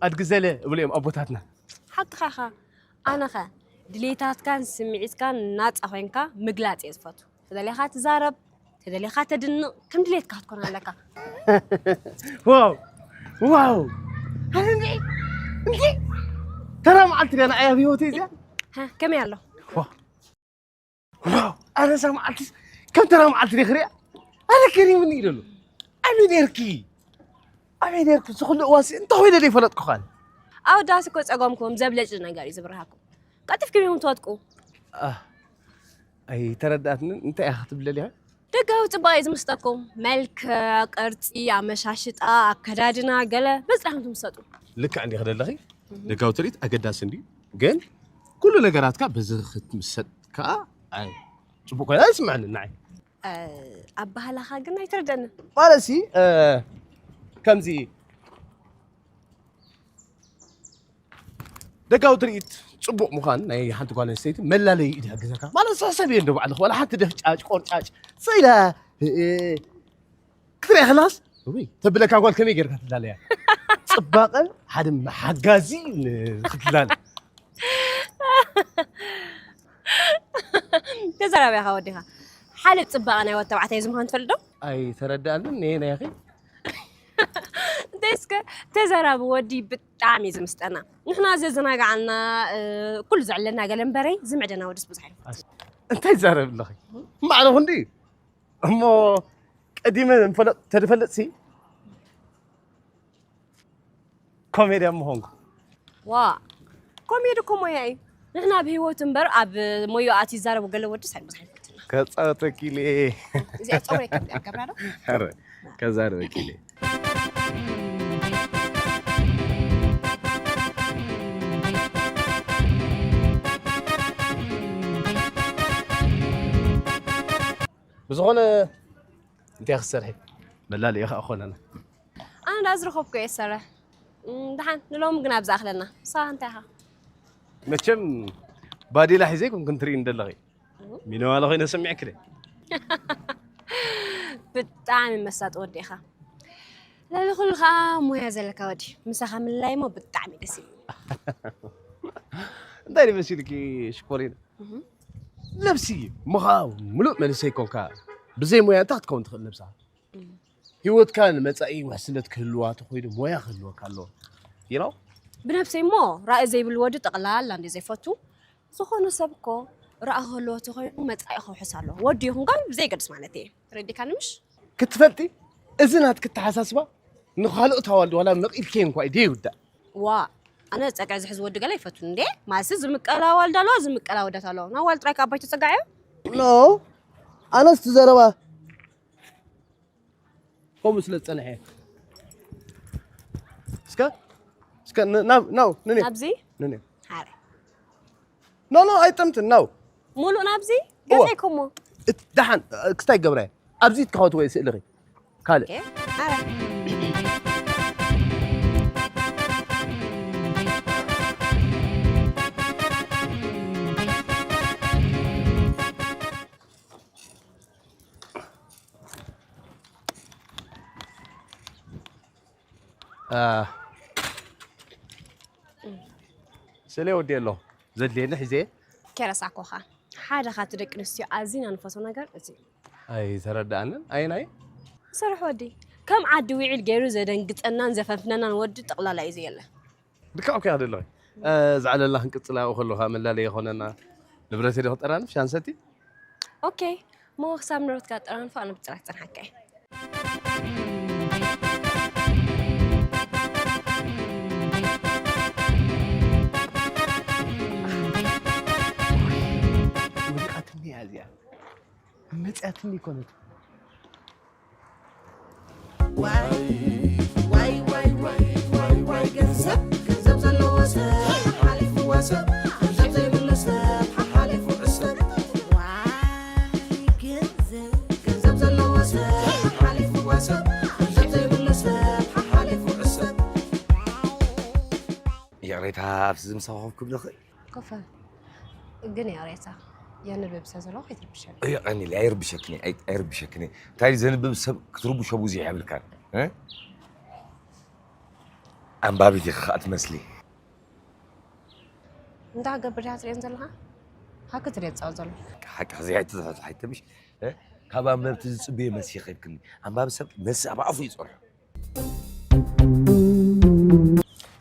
ኣድጊ ዘለ እብሉ እዮም ኣቦታትና ሓቅኻ ኢኻ ኣነኸ ድሌታትካን ስምዒትካን ናፃ ኮይንካ ምግላፅ እየ ዝፈቱ ተደሊኻ ትዛረብ ተደሊኻ ተድንቕ ከም ድሌትካ ክትኮን ኣለካ ዋው ዋው እንዲ እንዲ ተራ መዓልቲ ዲያ ንዓይ ኣብ ህይወተይ እዚኣ ከመይ ኣሎ ዋው ኣነ እዛ መዓልቲ ከም ተራ መዓልቲ ዲየ ክሪኣ ኣነ ገሪምኒ እዩ ደሎ ኣበይ ነርኪ ኣበይ ነርኪ እዚ ኩሉ እዋንሲ እንታይ ኮይነ ዘይፈለጥኩኻን ኣወዳት እኮ ጸገምኩም ዘብለጭ ነገር እዩ ዝብርሃኩም ቀልጢፍኩም ኢኹም ትወድቁ ኣይተረዳእትንን እንታይ ኢኻ ክትብለል ኢኻ ደጋዊ ጽባቐ እዩ ዝምስጠኩም መልክዕ ቅርጺ ኣመሻሽጣ ኣከዳድና ገለ በዝጥራሕኩም ትምሰጡ ልክዕ እንዲኺ ደለኺ ደጋዊ ትርኢት ኣገዳሲ እንድዩ ግን ኩሉ ነገራትካ በዚ ክትምሰጥ ከዓ ኣይ ፅቡቅ ኮይና ኣይስምዐኒ ንዓይ ኣባህላኻ ግን ኣይትርደንን ማለትሲ ከምዚ ደጋዊ ትርኢት ፅቡቅ ምዃን ናይ ሓንቲ ጓል ኣንስተይቲ መላለይ እዩ ዝሕግዘካ ማለት ሰብ እየ እንዶ ባዕልኽ ዋላ ሓንቲ ደፍጫጭ ቆርጫጭ ስኢላ ክትሪኣ ከላስ ተብለካ ጓል ከመይ ጌርካ ትላለያ ፅባቐ ሓደ መሓጋዚ ክትላለ ተዘራቢኻ ወዲኻ ሓልብ ፅባቐ ናይ ወድ ተባዕታይ እዚ ምዃን ትፈልጥ ዶ ኣይተረዳኣልን ነየ ናያኺ እስከ ተዘራቢ ወዲ ብጣዕሚ እዩ ዝምስጠና። ንሕና ዘዘናግዓና፣ እ፣ ኩሉ ዘዕለና ገለ እምበረይ ዝምዕደና ወድስ ብዙሕ ኣይንፈቱ። እንታይ ትዛረብ ኣለኺ? ማዕረ ክንዲ እሞ ቀዲመ እንፈለጥ ተድፈልጥሲ ኮሜድያ ምኾንኩ። ዋ፣ ኮሜዲ እኮ ሞያ እዩ። ንሕና ኣብ ህይወት እምበር ኣብ ሞያ ኣትዩ ይዛረቡ ገለ ወድስ ኣይብዝሕ ኣይንፈቱና። ከጻወተኪ ኢለ። እዚኣ ጸጉረይ ከብዳ ገብራ ዶ? ኧረ፣ ከዛረበኪ ኢለ። ብዝኾነ እንታይ ክሰርሒ? መላልኢ ኸኣ ኮነና። ኣነ ዳ ዝረኸብኩ እየ ዝሰርሕ። እም፣ ደሓን ንሎሚ ግን ኣብ ዝኣኽለና። ንስኻ እንታይ ኢኻ? መቸም ባዴላ ሒዘ ኣይኮንኩን ትርእይኒ ዘለኺ። ሚነዋለ ኮይነ ሰሚዕክለ። ብጣዕሚ መሳጢ ወዲ ኢኻ። ልዕሊ ኩሉ ኸኣ ሞያ ዘለካ ወዲ። ምሳኻ ምልላይ እሞ ብጣዕሚ ደስ ይብል። እንታይ ድዩ መሲልኪ ሽኮሪና? እህ። ነብሲ ምኻ ምሉእ መንእሰይ ኮንካ ብዘይ ሞያ እንታይ ክትከውን ትኽእል ነብስኻ? እም። ህይወትካ ንመጻኢ ውሕስነት ክህልዋ ተኾይኑ ሞያ ክህልወካ ኣለዎ። You know? ብነብሰይ እሞ ራእይ ዘይብሉ ወዲ ጠቕላላ እንድዩ ዘይፈቱ። ዝኾነ ሰብ እኮ ራእይ ክህልዎ ተኾይኑ መጻኢ ከውሕስ ኣለዎ። ወዲ ይኹን ጓል ብዘይገድስ ማለት እየ። ተረዲእካኒ ምሽ? ክትፈልጢ፣ እዚ ናትኪ ኣተሓሳስባ ንኻልኦት ኣዋልድ ዋላ መቒልክየን እንኳ እዩ ደይውዳእ። ዋ፣ ኣነ ጸግዒ ዝሕዝ ወዲ ገለ ኣይፈቱን እንዴ? ማለትሲ ዝምቀል ኣዋልድ ኣለዋ፣ ዝምቀል ኣወዳት ኣለዋ። ንኣዋልድ ጥራይ ካብ ባይቶ ጸጋዒ እዩ? ኖ፣ ኣነስ እቲ ዘረባ ከምኡ ስለ ዝጸንሐ። እስከ፣ እስከ ን-፣ ናብ፣ ናው፣ ንኔ። ናብዚ? ንኔ። ሃረ። ኖ፣ ኖ፣ ኣይጠምትን፣ ናው። ሙሉእ ናብዚ? እወ። ገዛይ ኮሞ? እት-፣ ደሓን፣ ክስታይ ገብራይ። ኣብዚ ትካወት ወይ ስእልኺ? ካልእ። ኦኬ። ሃረ። አ፣ ስእለይ ወዲኤ ኣለኹ። ዘድልየኒ ሒዘ። ከይረሳዕኩኻ። ሓደ ካብቲ ደቂ ኣንስትዮ ኣዚና ንፈትዎ ነገር እዚ እዩ። ኣይተረድኣንን። ኣየናይ? ስራሕ ወዲ። ከም ዓዲ ውዒል ገይሩ ዘደንግጸናን ዘፈንፍነናን ወዲ ጠቕላላ እዩ ዘየለ። ልክዕ እኮ እያ ዘለኺ። እ፣ ዝዓለልና ክንቅጽል ኣብኡ ከለኻ መላለዪ ይኾነና። ንብረተይ ዶ ክጠራንፍ ሻንሰቲ? ኦኬ። እሞ ክሳብ ንብረትካ ትጠራንፎ ኣነ ብጽናሕ ክጸንሓካ እየ። ወዲቓትኒ እያ እዚኣ። መጺኣትኒ ኣይኮነትን። ዋይ፣ ዋይ፣ ዋይ፣ ዋይ፣ ዋይ፣ ዋይ፣ ገንዘብ፣ ገንዘብ ዘለዎ ሰብ ሓሓሊፍዋ ሰብ፣ ገንዘብ ዘይብሉ ሰብ ሓሓሊፉ ዕሰብ። ዋይ፣ ገንዘብ፣ ገንዘብ ዘለዎ ሰብ ሓሓሊፍዋ ሰብ፣ ገንዘብ ዘይብሉ ሰብ ሓሓሊፉ ዕሰብ። ይቕሬታ፣ ኣብዚ ምሳኹም ክብለኺ? ኮፈ፣ ግን ይቕሬታ፣ የንብብ ስለ ዘለኹ ከይትርብሸኒ። የቐንየለይ፣ ኣይርብሸክን እየ፣ ኣይ-፣ ኣይርብሸክን እየ። እንታይ ዘንብብ ሰብ ክትርብሾ ብዙሕ የብልካን፣ እ? ኣንባቢት ኢኺ ኸኣ ትመስሊ። እንታይ ክገብር ዲኻ ትርእየን ዘለኻ? ሃክ ትርእየ ትጻወት ዘለኹ። ሓቂ፣ ሕዚ ኣይትዝሕዝሒ፣ ኣይተብሽ፣ እ? ካብ ኣንበብቲ ዝጽበዮ መልሲ ይኸብክኒ። ኣንባቢ ሰብ መልሲ ኣብ ኣፉ እዩ ዝጸንሖ።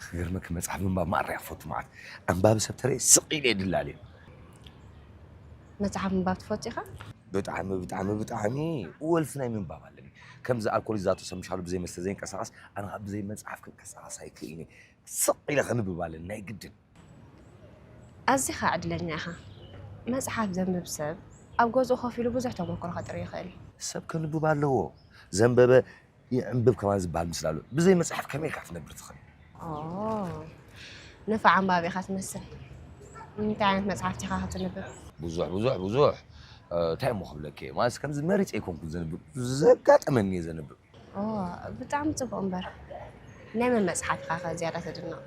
ክገርመኪ መጽሓፍ ምንባብ ማራ እየ ክፈቱ መዓት። ኣንባቢ ሰብ ተረየ ስቕ ኢለ እየ ድላልዮ። መጽሓፍ ምንባብ ትፈቱ ኢኻ? ብጣዕሚ፣ ብጣዕሚ፣ ብጣዕሚ ወልፊ ናይ ምንባብ ኣለኒ። ከምዚ ኣልኮሊዛቶ ሰብ ምሻሉ ብዘይ መስተ ዘይንቀሳቐስ፣ ኣነ ኸኣ ብዘይ መጽሓፍ ክንቀሳቐስ ኣይክእልን እየ። ስቕ ኢለ ከንብብ ኣለኒ ናይ ግድን። ኣዚኻ ዕድለኛ ኢኻ። መጽሓፍ ዘንብብ ሰብ ኣብ ገዝኡ ኮፍ ኢሉ ብዙሕ ተመክሮ ከጥሪ ይኽእል እዩ። ሰብ ከንብብ ኣለዎ። ዘንበበ ይዕንብብ ከማን ዝበሃል ምስላ ኣሎ። ብዘይ መጽሓፍ ከመይ ኢልካ ክትነብር ትኽእል? ኦ፣ ንፉዕ ኣንባቢ ኢኻ ትመስል። እንታይ ዓይነት መጽሓፍቲ ኢኻ ከተንብብ? ብዙሕ፣ ብዙሕ፣ ብዙሕ። እ፣ እንታይ እሞ ክብለኪ እየ? ማለት ከምዚ መሪጸ ኣይኮንኩን ዘንብብ። ዘጋጠመኒ እየ ዘንብብ። ኦ፣ ብጣዕሚ ጽቡቕ እምበር። ናይ መን መጽሓፍ ኢኻ ከ ዝያዳ ተድንቕ?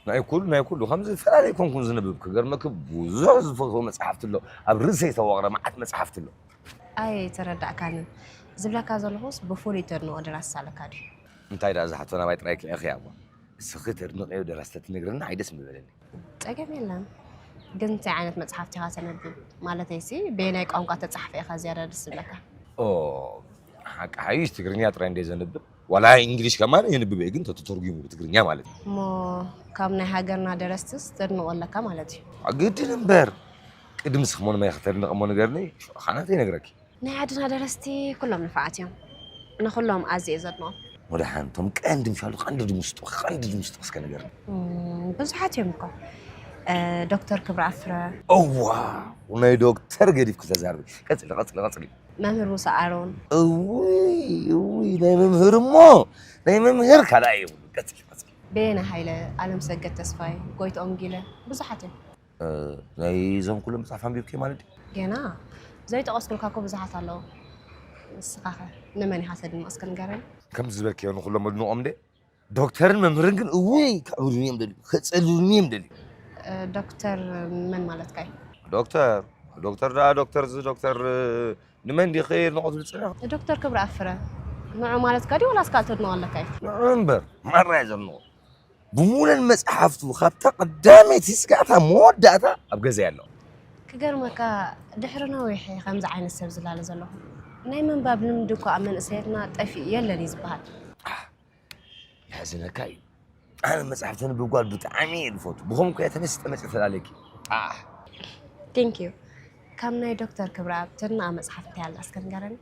ናይ ኩሉ፣ ናይ ኩሉ። ከምዚ ፈላለየ ኣይኮንኩን ዘንብብ። ክገርመኪ ብዙሕ ዝፈትዎ መጽሓፍቲ ኣሎ። ኣብ ርእሰይ ዝተወቕረ መዓት መጽሓፍቲ ኣሎ። ኣይተረዳእካንን። ዝብለካ ዘለኹስ ብፍሉይ ተድንቖ ደራሲ ኣለካ ድዩ? እንታይ ደኣ እዛ ሕቶ ናባይ ጥራይ ክልእኽያ እሞ። እስኺ ተድንቕዮ ደራሲ ተትነግርና ኣይ ደስ ምበለኒ። ጸገም የለን። ግን እንታይ ዓይነት መጽሓፍቲ ኢኻ ተንብብ? ማለተይሲ በየናይ ቋንቋ ተጻሕፈ ኢኻ ዝያዳ ደስ ዝብለካ? ኦ፣ ሓቂ ሓይሽ ትግርኛ ጥራይ እንድየ ዘንብብ። ዋላ እንግሊሽ ከማን የንብበ ግን ተተርጉሙ ብትግርኛ ማለት እዩ። እሞ ካብ ናይ ሃገርና ደረስትስ ተድንቆ ኣለካ ማለት እዩ። ግድን እምበር ቅድሚ ስኽሞን ማይ ከተድንቕ እሞ ንገርኒ። ሽዑ ኻናተ ይነግረኪ። ናይ ዓድና ደረስቲ ኩሎም ንፋዓት እዮም። ንኩሎም ኣዝየ ዘድንቆም። ወደሓን እቶም ቀንዲ ምሻሉ ቀንዲ ድምስጡ ቀንዲ ድምስጡ እስከ ንገርኒ። እም፣ ብዙሓት እዮም እኮ። እ፣ ዶክተር ክብረ ኣፍረ፣ እዋ ናይ ዶክተር ገዲፍኪ ተዛርቢ። ቀፅሊ ቀፅሊ ቀፅሊ። መምህር ሙሳ ኣሮን። እውይ እውይ ናይ መምህር እሞ ናይ መምህር ካልኣ የብሉ። ቀፅሊ ቀፅሊ። በየነ ሃይለ፣ ኣለም ሰገድ ተስፋይ፣ ጎይትኦም ጊለ፣ ብዙሓት እዮም። ናይዞም ኩሎም መፅሓፍ ኣንቢብኪ ማለት ድዩ? ገና ዘይጠቐስኩልካ እኮ ብዙሓት ኣለዉ። ንስኻኸ ንመን ኢኻ ተድንቕ እስከ ንገረኒ? ከምዚ ዝበልክዮ ንኩሎም ኣድንቖም እንደ ዶክተርን መምህርን ግን እውይ ከዕብዱኒ እዮም ደልዩ ከፀልሉኒ እዮም ደልዩ። እ፣ ዶክተር መን ማለትካ እዩ? ዶክተር ዶክተር ደኣ ዶክተር እዚ ዶክተር ንመን ዲኺ ኣድንቖ ትብል ፅኒሕ? ዶክተር ክብረ ኣፍረ ንዑ ማለትካ ድዩ ወላስ ካልእ ተድንቖ ኣለካ እዩ? ንዑ እምበር ማራ እየ ዘድንቖ። ብሙለን መፅሓፍቱ ካብታ ቀዳመይቲ ስጋዕታ መወዳእታ ኣብ ገዛይ ኣሎ። ክገርመካ ድሕሪ ነዊሕ እየ ከምዚ ዓይነት ሰብ ዝላለ ዘለኹ። ናይ ምንባብ ልምዲ እኮ ኣብ መንእሰያትና ጠፊኡ የለን እዩ ዝበሃል። የሕዝነካ እዩ። ኣነ መፅሓፍ ተንብብ ጓል ብጣዕሚ እየ ዝፈቱ። ብኸም ኮያ ተመስጠ መፅእ ተላለኪ። ቴንክ ዩ። ካብ ናይ ዶክተር ክብረኣብ ተድንቓ መፅሓፍ እንታይ ኣላ እስከ ንገረኒ?